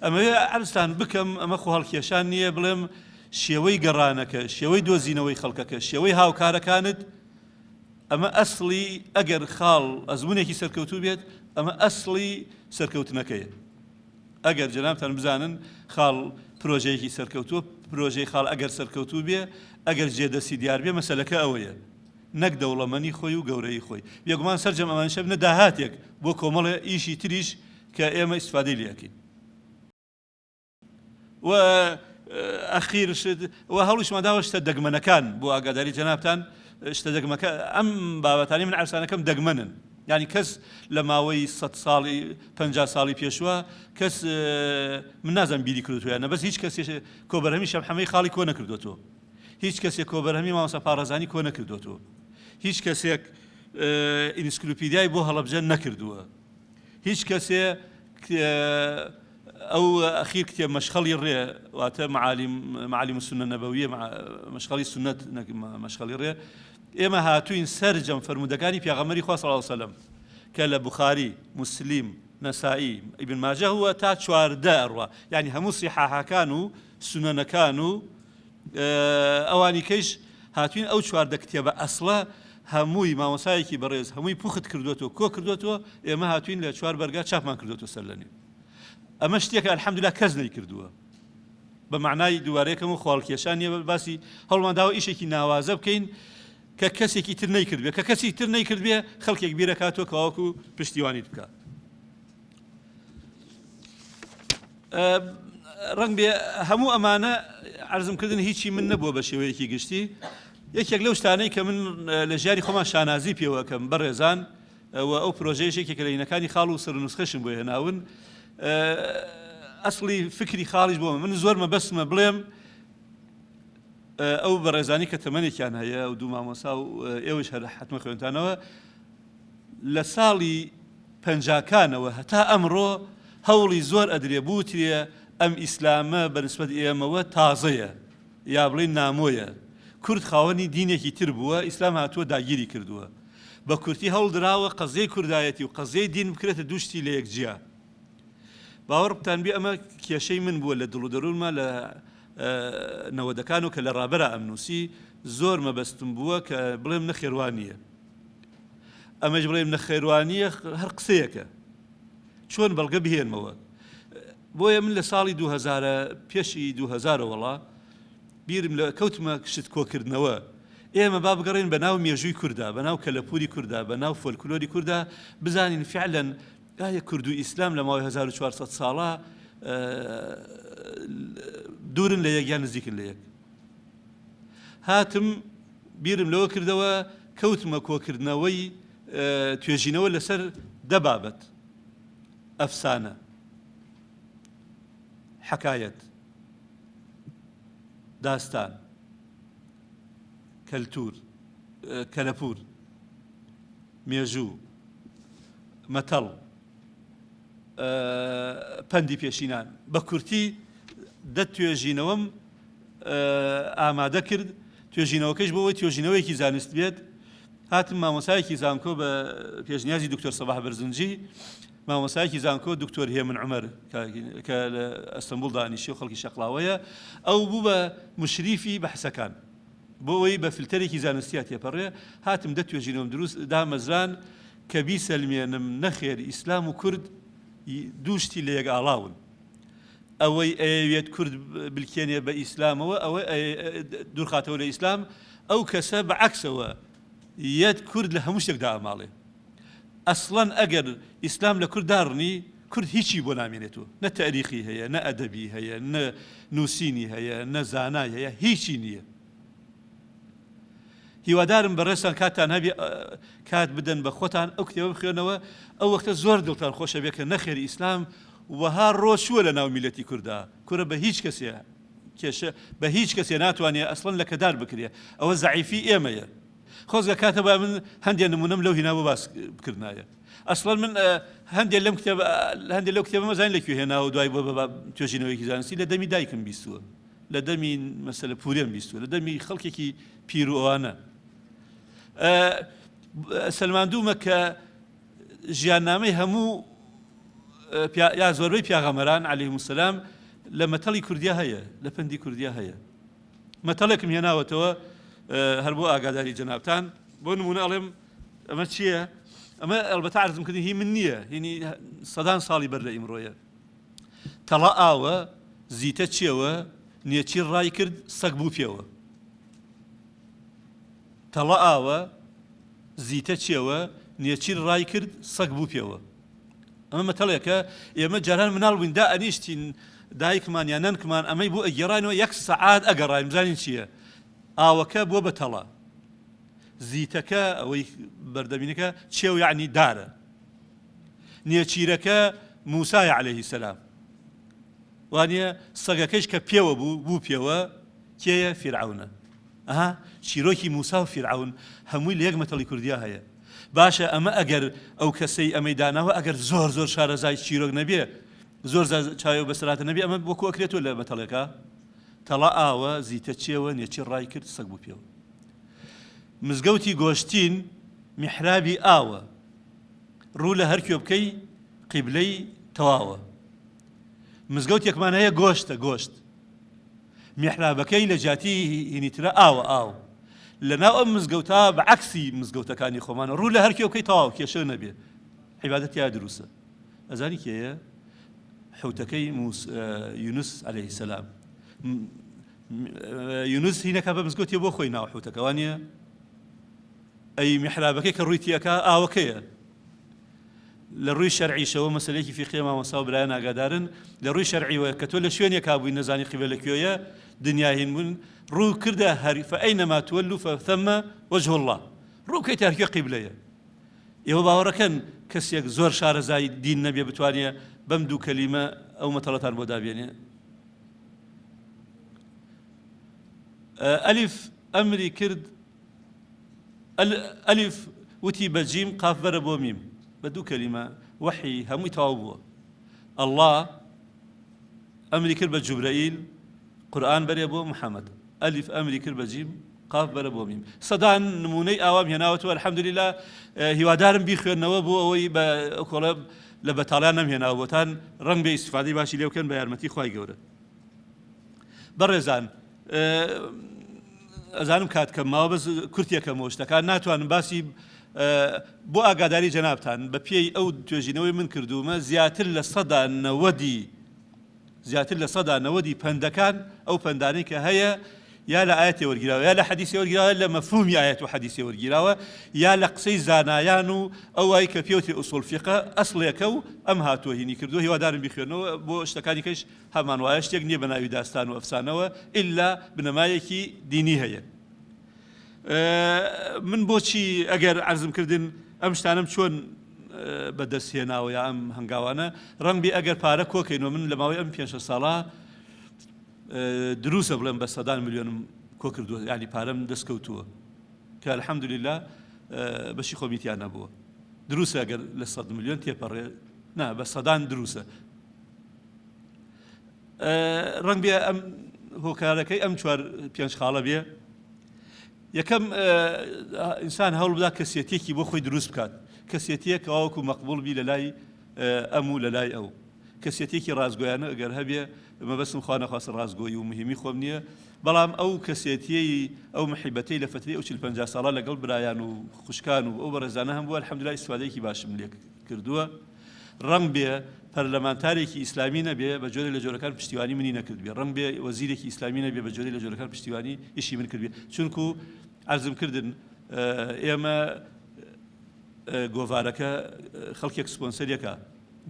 ئەمەوێ عەرزتان بکەم ئەمە خۆ هەڵکێشان نییە بڵێم شێوەی گەڕانەکە شێوەی دۆزینەوەی خەڵکەکە شێوەی هاوکارەکانت ئەمە ئەسڵی ئەگەر خاڵ ئەزمونێکی سەرکەوتوو بێت ئەمە ئەسڵی سەرکەوتنەکەیە ئەگەر جەنابتان بزانن خاڵ پرۆژەیەکی سەرکەوتووە پرۆژەی خاڵ ئەگەر سەرکەوتوو بێ ئەگەر جێدەستی دیار بێ مەسەلەکە ئەوەیە نەک دەوڵەمەنی خۆی و گەورەیی خۆی. بێگومان سەرجەم ئەمانیشە بنە داهاتێک بۆ کۆمەڵێ ئیشی تریش کە ئێمە ئیستفادەی لێ ئەکەین. و ئەخیر شت و هەوڵیشمان داوە شتە دەگمەنەکان بۆ ئاگاداری جەنابتان شتە دەگمەکە ئەم بابەتانی من عەرسانەکەم دەگمەنن یعنی کەس لە ماوەی سە ساڵی پ ساڵی پێشوە کەس من نازم بیری کردویانە بەس هیچ کەسێ کۆبەرهەمی شەمحەمەی خاڵی کۆ نەکردوەوە هیچ کەسێک کۆبەرهەمی مامۆستا پاڕەزانی کۆ نەکردۆتەوە. هیچ کەسێک ئینسکلوپیدیای بۆ هەڵەبجە نەکردووە. هیچ کەسێ ئەو ئەخیر کتێب مەشخەڵی ڕێ واتە معالیم معالیم السنە نەبەویە مەشخەڵی سنت مەشخەڵی ڕێ ئێمە هاتوین سەرجەم فەرموودەکانی پێغەمبەری خوا صلی الله علیه وسلم کە لە بوخاری موسلیم نەسائی ئیبن ماجە هو تا 14 ئەڕوا یعنی هەموو صحاحەکان و سونەنەکان و ئەوانی کەیش هاتوین ئەو 14 کتێبە ئەسڵە هەمووی مامۆسایەکی بەڕێز هەمووی پوخت کردوێتەوە کۆ کردوێتەوە ئێمە هاتوین لە چوار بەرگا چاپمان کردوێتەوە سەر لەنێ ئەمە شتێکە الحمدلله کەس نەیکردووە بە معنای دووارەیەکەم و خواڵکێشان نییە باسی هەوڵمان داوە ئیشێکی ناوازە بکەین. کە کەسێکی تر نەیکردبێ، کە کەسی تر نەیکردبێ خەڵکێک بیرەکاتەوە کە وەکو پشتیوانیت بکا. ڕەنگ بێ هەموو ئەمانە عەرزم کردن هیچی من نەبووە بە شێوەیەکی گشتی. یەکێک لەو شتانەی کە من لە ژیانی خۆمان شانازی پێوەکەم بەڕێزان و ئەو پرۆژەیەش یەکێکە لە هینەکانی خاڵ و سەرنوسخەشم بۆ هێناون ئەسڵی فکری خاڵیش بۆ من زۆر مەبەستمە بڵێم ئەو بەڕێزانی کە تەمەنێکیان هەیە و دوو مامۆسا و ئێوەش هەر حتمە خوێنتانەوە لە ساڵی پەنجاکانەوە هەتا ئەمڕۆ هەوڵی زۆر ئەدرێ بوترێ ئەم ئیسلامە بە نسبەت ئێمەوە تازەیە یا بڵێین نامۆیە کورد خاوەنی دینێکی تر بووە ئیسلام هاتووە داگیری کردووە بە کورتی هەوڵ دراوە قەزیەی کوردایەتی و قەزیەی دین بکرێتە دوو شتی لە یەک جیا باوەڕتان بێ ئەمە کێشەی من بووە لە دڵ و دەروونما لە نەوەدەکان و کە لە ڕابەرا ئەمنووسی زۆر مەبەستم بووە کە بڵێم نەخێر وا نییە ئەمەش بڵێم نەخێر وا نییە هەر قسەیەکە چۆن بەڵگە بهێنمەوە بۆیە من لە ساڵی 2000 پێشی 2000 وەڵا بیرم لە کەوتمە شت کۆکردنەوە ئێمە با بگەڕێن بە ناو مێژووی کوردا بە ناو کەلەپوری کوردا بە ناو فۆلکلۆری کوردا بزانین فعلا ئایا کورد و ئیسلام لە ماوەی 1400 ساڵە دوورن لە یەک یان نزیکن لە یەک هاتم بیرم لەوە کردەوە کەوتمە کۆکردنەوەی توێژینەوە لەسەر دە بابەت ئەفسانە حەکایەت داستان کەلتور کەلەپور مێژوو مەتەڵ پەندی پێشینان بە کورتی دە توێژینەوەم ئامادە کرد، توێژینەوەکەیش بۆ ئەوەی توێژینەوەیەکی زانست بێت، هاتم مامۆستایەکی زانکۆ بە پێشنیازی دکتۆر سەباح بەرزنجی، مامۆستایەکی زانکۆ دکتۆر هێمن عومەر کە لە ئەستەنبوڵ دانیشی و خەڵکی شەقڵاوەیە، ئەو بوو بە مشریفی بەحسەکان. بۆ ئەوەی بە فلتەرێکی زانستیا تێپەڕێ، هاتم دە توێژینەوەم دروست دامەزران کە بیسەلمێنم نەخێر ئیسلام و کورد دوو شتی لە یەک ئاڵاون. ئەوەی ئەیەوێت کورد بلکێنێ بە ئیسلامەوە ئەوە دوورخاتەوە لە ئیسلام ئەو کەسە بە عەکسەوە یەت کورد لە هەموو شتێک دائەماڵێ ئەسڵەن ئەگەر ئیسلام لە کورد داڕنی کورد هیچی بۆ نامێنێتەوە نە تەریخی هەیە نە ئەدەبی هەیە نە نووسینی هەیە نە زانای هەیە هیچی نییە هیوادارم بەڕێزتان کاتتان هەبێ کات بدەن بە خۆتان ئەو کتێبە بخوێنەوە ئەو وەختە زۆر دڵتان خۆشە بێ کە نەخێر ئیسلام وەها ڕۆچووە لە ناو میلەتی کوردا کورە بە هیچ کەسێ کێشە بە هیچ کەسێ ناتوانێ ئەسڵەن لەکەدار بکرێ ئەوە زەعیفی ئێمەیە خۆزگە کاتە با من هەندێ نمونەم لەو هینا بۆ باس بکردنایە ئەسڵەن من هەندێ لەم کتێب هەندێ لەو کتێبەمە زانین لە کوێ هێناوە دوای بۆ بە توێژینەوەیەکی زانستی لە دەمی دایکم بیستووە لە دەمی مەسەلە پورێم بیستووە لە دەمی خەڵکێکی پیر و ئەوانە سەلماندوومە کە ژیاننامەی هەموو یا زۆربەی پیاغەمەران عەلەیهم السلام لە مەتەڵی کوردیا هەیە لە پەندی کوردیا هەیە مەتەڵێکم هێناوەتەوە هەر بۆ ئاگاداری جەنابتان بۆ نمونە ئەڵێم ئەمە چییە؟ ئەمە ئەلبەتە عەرزم کردن هی من نییە هینی سەدان ساڵی بەر لە ئیمڕۆیە تەڵە ئاوە، زیتە چێوە، نێچیر ڕای کرد، سەگ بوو پێوە. تەڵە ئاوە، زیتە چێوە، نێچیر ڕای کرد، سەگ بوو پێوە. ئەمە مەتەڵێکە ئێمە جاران مناڵ بووین دا ئەنیشتین دایکمان یا نەنکمان ئەمەی بۆ ئەگێڕاینەوە یەک سەعات ئەگەڕاین بزانین چییە ئاوەکە بووە بە تەڵە زیتەکە ئەوەی بەردەمینەکە چێو یعنی دارە نێچیرەکە موسایە عەلەیهی سەلام وانیە سەگەکەیش کە پێوە بوو بوو پێوە کێیە فیرعەونە ئەها چیرۆکی موسا و فیرعەون هەمووی لە یەک مەتەڵی کوردیا هەیە باشە ئەمە ئەگەر ئەو کەسەی ئەمەی داناوە ئەگەر زۆر زۆر شارەزای چیرۆک نەبێ زۆر چاوی بەسەراتە نەبێ ئەمە وەکو ئەکرێتەوە لە مەتەڵێکە تەڵا ئاوە زیتە چێوە نێچیر ڕای کرد سەگ بوو پێوە مزگەوتی گۆشتین میحرابی ئاوە ڕوو لە هەر کوێ بکەی قیبلەی تەواوە. مزگەوتێکمان هەیە گۆشتە گۆشت. میحرابەکەی لە جیاتی هینی ترە ئاوە ئاو. لە ناو ئەم مزگەوتە بە عەکسی مزگەوتەکانی خۆمانە ڕوو لە هەر کوێ بکەی تەواو کێشە نەبێ. عیبادەت تیا دروستە. ئەزانی کێیە؟ حوتەکەی موس یونس عەلەیهی سەلام. یونس هینەکە بە مزگەوتێ بۆ خۆی ناو حوتەکە وانیە؟ ئەی میحرابەکەی کە ڕووی تیەکا ئاوەکەیە. لە ڕووی شەرعیشەوە مەسەلەیەکی فیقهیە مامۆستا و برایان ئاگادارن، لە ڕووی شەرعیوە کە تۆ لە شوێنێکا بووی نەزانی قیبلە لە کوێیە، دنیا هین بوون، ڕوو کردە هەر فأینما تولوا فثم وجه اللە، ڕوو بکەیتە هەر کوێ قیبلەیە. ئێوە باوەڕەکەن کەسێک زۆر شارەزای دین نەبێ بتوانێ بەم دوو کەلیمە ئەو مەتەڵەتان بۆ دابێنێ؟ ئەلیف ئەمری کرد ئەلیف وتی بە جیم قاف بەرە بۆ میم بە دوو کەلیمە وەحی هەمووی تەواو بووە ئەڵڵا ئەمری کرد بە جوبرەئیل قورئان بەرێ بۆ محەممەد ئەلیف ئەمری کرد بە جیم قاف بەرە بۆ میم سەدان نمونەی ئاوام هێناوەتەوە الحمدللە هیوادارم بیخوێنەوە بۆ ئەوەی بە کۆڵە لە بەتاڵیان نەمهێناوە بۆتان ڕەنگ بێ ئیسیفادەی باشی لێ بکەن بە یارمەتی خوای گەورە بەڕێزان ئەزانم کات کەم ماوە بەس کورتێکەمەوە شتەکان ناتوانم باسی بۆ ئاگاداری جەنابتان بە پێی ئەو توێژینەوەی من کردوومە زیاتر لە سەدا نەوەدی زیاتر لە سەدا نەوەدی پەندەکان ئەو پەندانەی کە هەیە یا لە ئاەتی وەرگیراوە یا لە حەدیسی وەرگیراوە لە مەفهومی ئاەت و حەدیسی وەرگیراوە یا لە قسەی زانایان و ئەوای کە پێوتری ئوسوڵ فیقە ئەسڵێکە و ئەم هاتووە هینی کردووە هیوادارم بیخوێنەوە بۆ شتەکانی کەش هەمان وایە شتێک نییە بە ناوی داستان و ئەفسانەوە ئیلا بنەمایەکی دینی هەیە. من بۆچی ئەگەر عەرزم کردن ئەم شتانەم چۆن بەدەست هێناوە یا ئەم هەنگاوانە ڕەنگ بێ ئەگەر پارە کۆکەینەوە من لە ماوەی ئەم پێنج ساڵە دروستە بڵێم بە سەدان ملیۆنم کۆ کردووە ینی پارەم دەست کەوتووە کە الحەمدللە بەشی خۆمی تیا نەبووە دروستە ئەگەر لە سەد ملیۆن تێپەڕێ نا بە سەدان دروستە ڕەنگ بێ ئەم هۆکارەکەی ئەم چوار پێنج خاڵە بێ یەکەم ئینسان هەوڵ بدا کەسێتیەکی بۆ خۆی دروست بکات کەسێتیە کەواوەکو مەقبول بی لە لای ئەم و لە لای ئەو کەسێتێکی ڕاستگۆیانە ئەگەر هەبێ مەبەستم خوا نەخواستە ڕاستگۆیی و مهمی خۆم نییە بەڵام ئەو کەسێتیەی ئەو محیبەتەی لە فتری ئەو 40 ساڵە لەگەڵ برایان و خوشکان و ئەو بەڕێزانە هەم بووە الحمدلله ئیسفادەیەکی باشم لێ کردووە ڕەنگ بێ پەرلەمانتارێکی ئیسلامی نەبێ بە جۆرێک لە جۆرەکان پشتیوانی منی نەکردبێ، ڕەنگ بێ وەزیرێکی ئیسلامی نەبێ بە جۆرێک لە جۆرەکان پشتیوانی ئیشی من کردبێ، چونکو عەرزم کردن ئێمە گۆڤارەکە خەڵکێک سپۆنسەریەکە،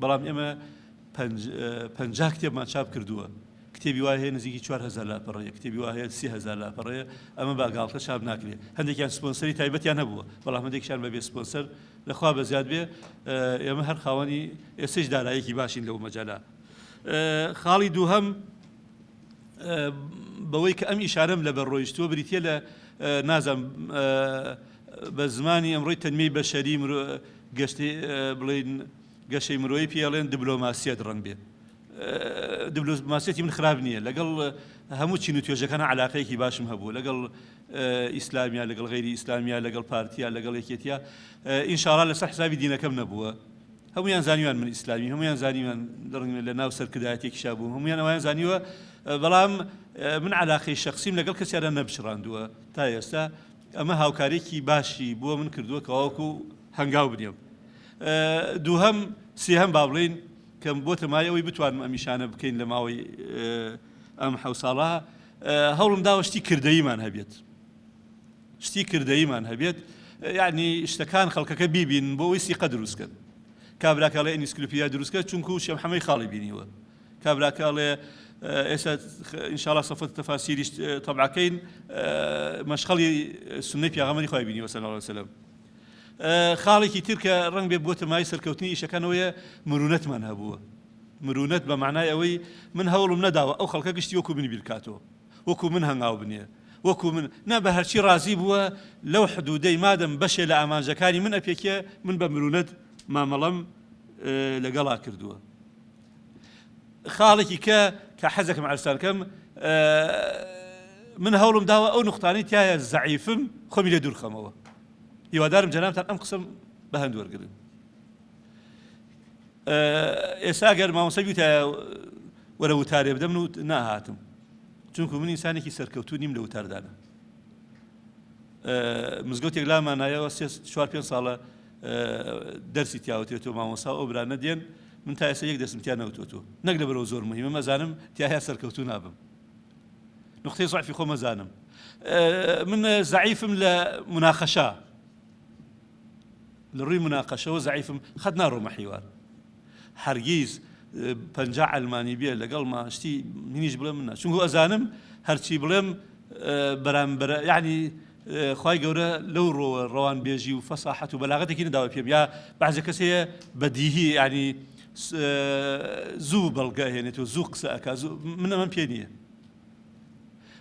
بەڵام ئێمە 50 کتێبمان چاپ کردووە، کتێبی وا هەیە نزیکی 4000 لاپەڕەیە، کتێبی وا هەیە 3000 لاپەڕەیە، ئەمە بە گاڵتە چاپ ناکرێ، هەندێکیان سپۆنسەری تایبەتیان هەبووە، بەڵام هەندێکیان بەبێ سپۆنسەر لە خوا بەزیاد بێ ئێمە هەر خاوەنی ئێستەیش دارایەکی باشین لەو مەجالە. خاڵی دووهەم بەوەی کە ئەم ئیشارەم لەبەر ڕۆیشتووە بریتییە لە نازانم بە زمانی ئەمڕۆی تەنمیەی بەشەری گەشتی بڵێین گەشەی مرۆیی پێڵێن دبلۆماسیەت ڕەنگ بێ دبلۆماسیەتی من خراپ نییە لەگەڵ هەموو چین و توێژەکان علاقەیەکی باشم هەبوو لەگەڵ ئیسلامیا لەگەڵ غەیری ئیسلامیا لەگەڵ پارتیا لەگەڵ یەکێتیا ئینشاڵا لەسەر حسابی دینەکەم نەبووە هەمویان زانیوان من ئیسلامی هەمویان زانیوان لە ناو سەرکردایەتێکیشا بووم هەمویان ئەویان زانیوە بەڵام من علاقەی شخصیم لەگەڵ کەسیارە نەبچڕاندووە تا ئێستا ئەمە هاوکارێکی باشی بۆ من کردووە کەواوەکو هەنگاو بنێم دووهەم سێهەم با بڵین کەم بۆتە مای ئەوەی بتوانم ئەمیشانە بکەین لە ماوەی ئەم حەو ساڵە هەوڵم داوە شتی کردەییمان هەبێت شتی کردەییمان هەبێت یعنی شتەکان خەڵکەکە بیبین بۆ ئەوەی سیقە دروستکەن کابراکە ئەڵێ ئینسکلوپیدیا دروستکە چونکو شێخ محەمەی خاڵی بینیوە کابراکە ئەڵێ ئێستا ئینشاءاللە سەفەت تەفاسیریش تەبعەکەین مەشخەڵی سوننەی پیاغەمبەری خوای بینیوە صلی الله علیه وسلم خاڵێکی تر کە ڕەنگ بێ بۆتە مای سەرکەوتنی ئیشەکانەوەیە مرونەتمان هەبووە مرونەت بە مەعنای ئەوەی من هەوڵم نەداوە ئەو خەڵکە گشتی وەکو من بیرکاتەوە، وەکو من هەنگاو بنێ، وەکو من، نا بە هەرچی ڕازی بووە لەو حدودەی مادەم بەشێ لە ئامانجەکانی من ئەپێکێ من بە مرونەت مامەڵەم لەگەڵا کردووە. خاڵێکی کە کە حەزەکەم عەرزتان کەم من هەوڵم داوە ئەو نوقتانەی تیایە زەعیفم خۆمی لێ دوورخەمەوە. هیوادارم جەنابتان ئەم قسەم بە هەند وەرگرن. ئێستا گەر مامۆستا بیوتایە وەرە وتارێ بدەم و ناهاتم چونکو من ئینسانێکی سەرکەوتوو نیم لە وتاردانە مزگەوتێک لامانایەوە سێ چوار پێ ساڵە دەرسی تیاوتێتەوە مامۆسا ئەو برانە دێن من تا ئێستا یەک دەستم تیا نەوتوەتەوە نەک لەبەرەوە زۆر مهمە مەزانم تیایا سەرکەوتوو نابم نقطەی زعفی خۆ مەزانم من زعیفم لە مناقەشە. لە ڕووی مناقەشەوە زەعیفم خەت ناڕۆمە حیوار هەرگیز 50 عەلمانی بێ لەگەڵما شتی منیش بڵێم من نا چونکو ئەزانم هەرچی بڵێم بەرامبەرە یعنی خوای گەورە لەو ڕۆوە ڕەوانبێژی و فەساحەت و بەلاغەتێکی نەداوە پێم یا بەعزێ کەس هەیە بەدیهی یعنی زوو بەڵگە ئەهێنێت و زوو قسە ئەکا زوو من ئەمەم پێ نییە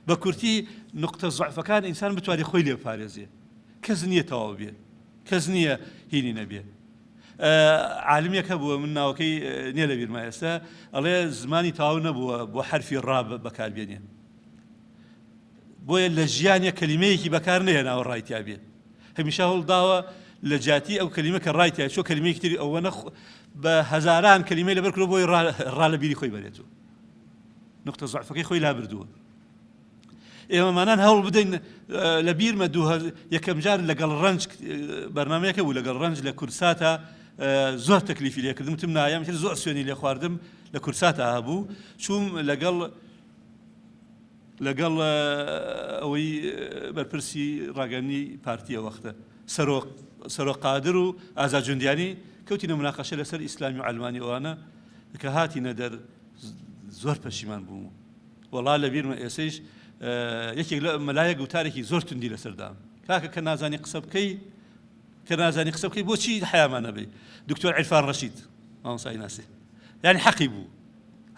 بە کورتی نقطە زعفەکان ئینسان بتوانێت خۆی لێ بپارێزێ کەس نییە تەواو بێ کەس نییە هینی نەبێ عالمێک هەبووە من ناوەکەی نییە لە بیرما ئێستا ئەڵێ زمانی تەواو نەبووە بۆ حرفی ڕا بەکاربێنێ بۆیە لە ژیانیا کەلیمەیەکی بەکار نەهێناوە ڕای تیا بێ هەمیشە هەوڵداوە لە جیاتی ئەو کەلیمە کە ڕای تیا چۆ کەلیمەیەکی تری ئەوە نە بە هەزاران کەلیمەی لەبەر کردووە بۆی ڕا لە بیری خۆی بەرێت و نقطە زعفەکەی خۆی لابردووە ئێمەمانان هەوڵ بدەین لە بیرمە دوو یەکەم جار لەگەڵ ڕەنج بەرنمەیەکە بوو لەگەڵ ڕەنج لە کوردساتە زۆر تەکلیفی لێکردم تم نایەم زۆر سوێنی لێ خواردم لە کوردساتە هەبوو چووم لەگەڵ لەگەڵ ئەوەی بەرپرسی ڕاگەیاندنی پارتیە وەختە سەرۆک سەرۆک قادر و ئازاد جوندیانی کەوتینە مناقەشە لەسەر ئیسلامی و عەلمانی ئەوانە کە هاتینە دەر زۆر پەشیمان بووم وەڵا لە بیرمە ئێسەیش یەکێک لە مەلایەک وتارێکی زۆر توندی لەسەردام کاکە کە نازانی قسە بکەی کە نازانی قسە بکەی بۆچی حەیامان نەبی دکتۆر عیرفان ڕەشید مامۆستای ناسی یعنی حەقی بوو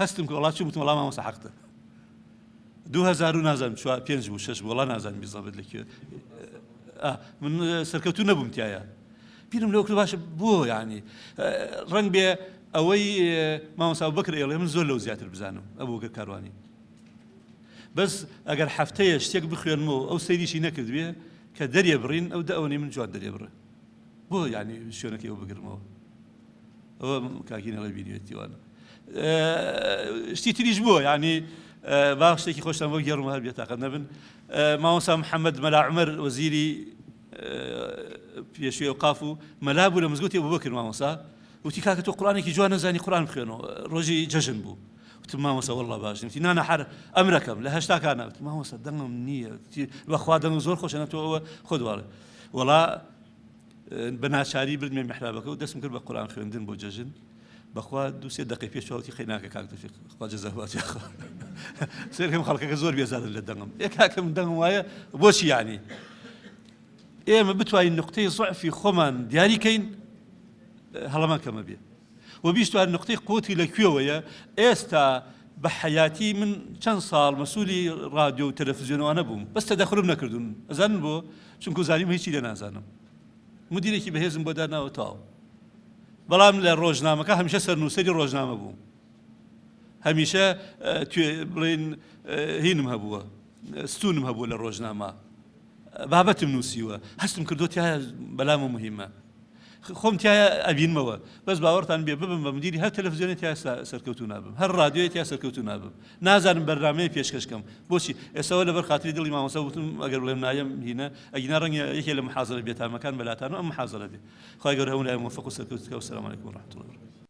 هەستم کە وەڵا چووم وتم وەڵا مامۆستا حەقتە 2000 و نازانم چوار پێنج بوو شەش بوو وەڵا نازانم بیزەبت لە کوێ من سەرکەوتوو نەبووم تایە بیرم لەوە کرد باشە بۆ یعنی ڕەنگ بێ ئەوەی مامۆستا بەکر ئێڵێ من زۆر لەو زیاتر بزانم ئەبوبەکر کاروانی بەس ئەگەر هەفتەیە شتێک بخوێنمەوە ئەو سەیریشی نەکردبێ کە دەرێ بڕین ئەو دە ئەوەنەی من جوان دەرێ بڕێ بۆ یعنی شوێنەکەی ئەو بگرمەوە ئەوە کاکی نەڵێ بینیوێتی وانە شتی تریش بووە یعنی با شتێکی خۆشتان بۆ گێڕم هەر بێتاقەت نەبن مامۆستا محەممەد مەلا عومەر وەزیری پێشوی ئەوقاف و مەلا بوو لە مزگەوتی ئەبوبەکر مامۆستا وتی کاکە تۆ قورئانێکی جوان نەزانی قورئان بخوێنەوە ڕۆژی جەژن بوو وتم مامۆستا والله باش نیم وتی نانا هەر ئەمرەکەم لە هەشتاکانە وتم مامۆستا دەنگم نییە وتی بەخوا دەنگم زۆر خۆشە تۆ ئەوە خۆت واڵێ وەڵا بە ناچاری بردمێ میحرابەکە و دەستم کرد بە قورئان خوێندن بۆ جەژن بەخوا دوو سێ دەقەی پێش چاوتی قەی ناکە کاک تۆفیق خوا جەزا بات یاخوا سێرکەم خەڵکەکە زۆر بێزارن لە دەنگم ئێ کاکە من دەنگم وایە بۆچی یعنی ئێمە بتوانین نقطەی زعفی خۆمان دیاری کەین هەڵەمان کەمە بێ و بیشتوان نقطەی قوتی لە کوێوەیە ئێستا بە حەیاتی من چەند ساڵ مەسوولی ڕادیۆ و تەلەفزیۆنەوانە بووم بەس تەدەخلم نەکردوون ئەزانن بۆ چونکو زانیم هیچی لێ نازانم مدیرێکی بەهێزم بۆ داناوە تەواو بەڵام لە ڕۆژنامەکە هەمیشە سەرنووسەری ڕۆژنامە بووم هەمیشە بڵێن هینم هەبووە ستونم هەبووە لە ڕۆژنامە بابەتم نووسیوە هەستم کردو تایە بەلامە مهمە خۆم تایە ئەبینمەوە بەس باوەڕتان بێ ببم بە مدیری هەر تەلەفزیۆنی تیا سەرکەوتوو نابم هەر ڕادیۆی تیا سەرکەوتوو نابم نازانم بەرنامەیە پێشکەش کەم بۆچی ئێسەوە لەبەر خاتری دڵی مامۆستا وتم ئەگەر بڵێم نایەم هینە ئەگینا ڕەنگە یەکێ لە محازەرە بێتامەکان بەلاتان و ئەم محازەرە بێ خوای گەورە هەموو لایەک مۆفەق و سەرکەوتوو بکا والسلام علیکم ورحمة الله وبرکاته.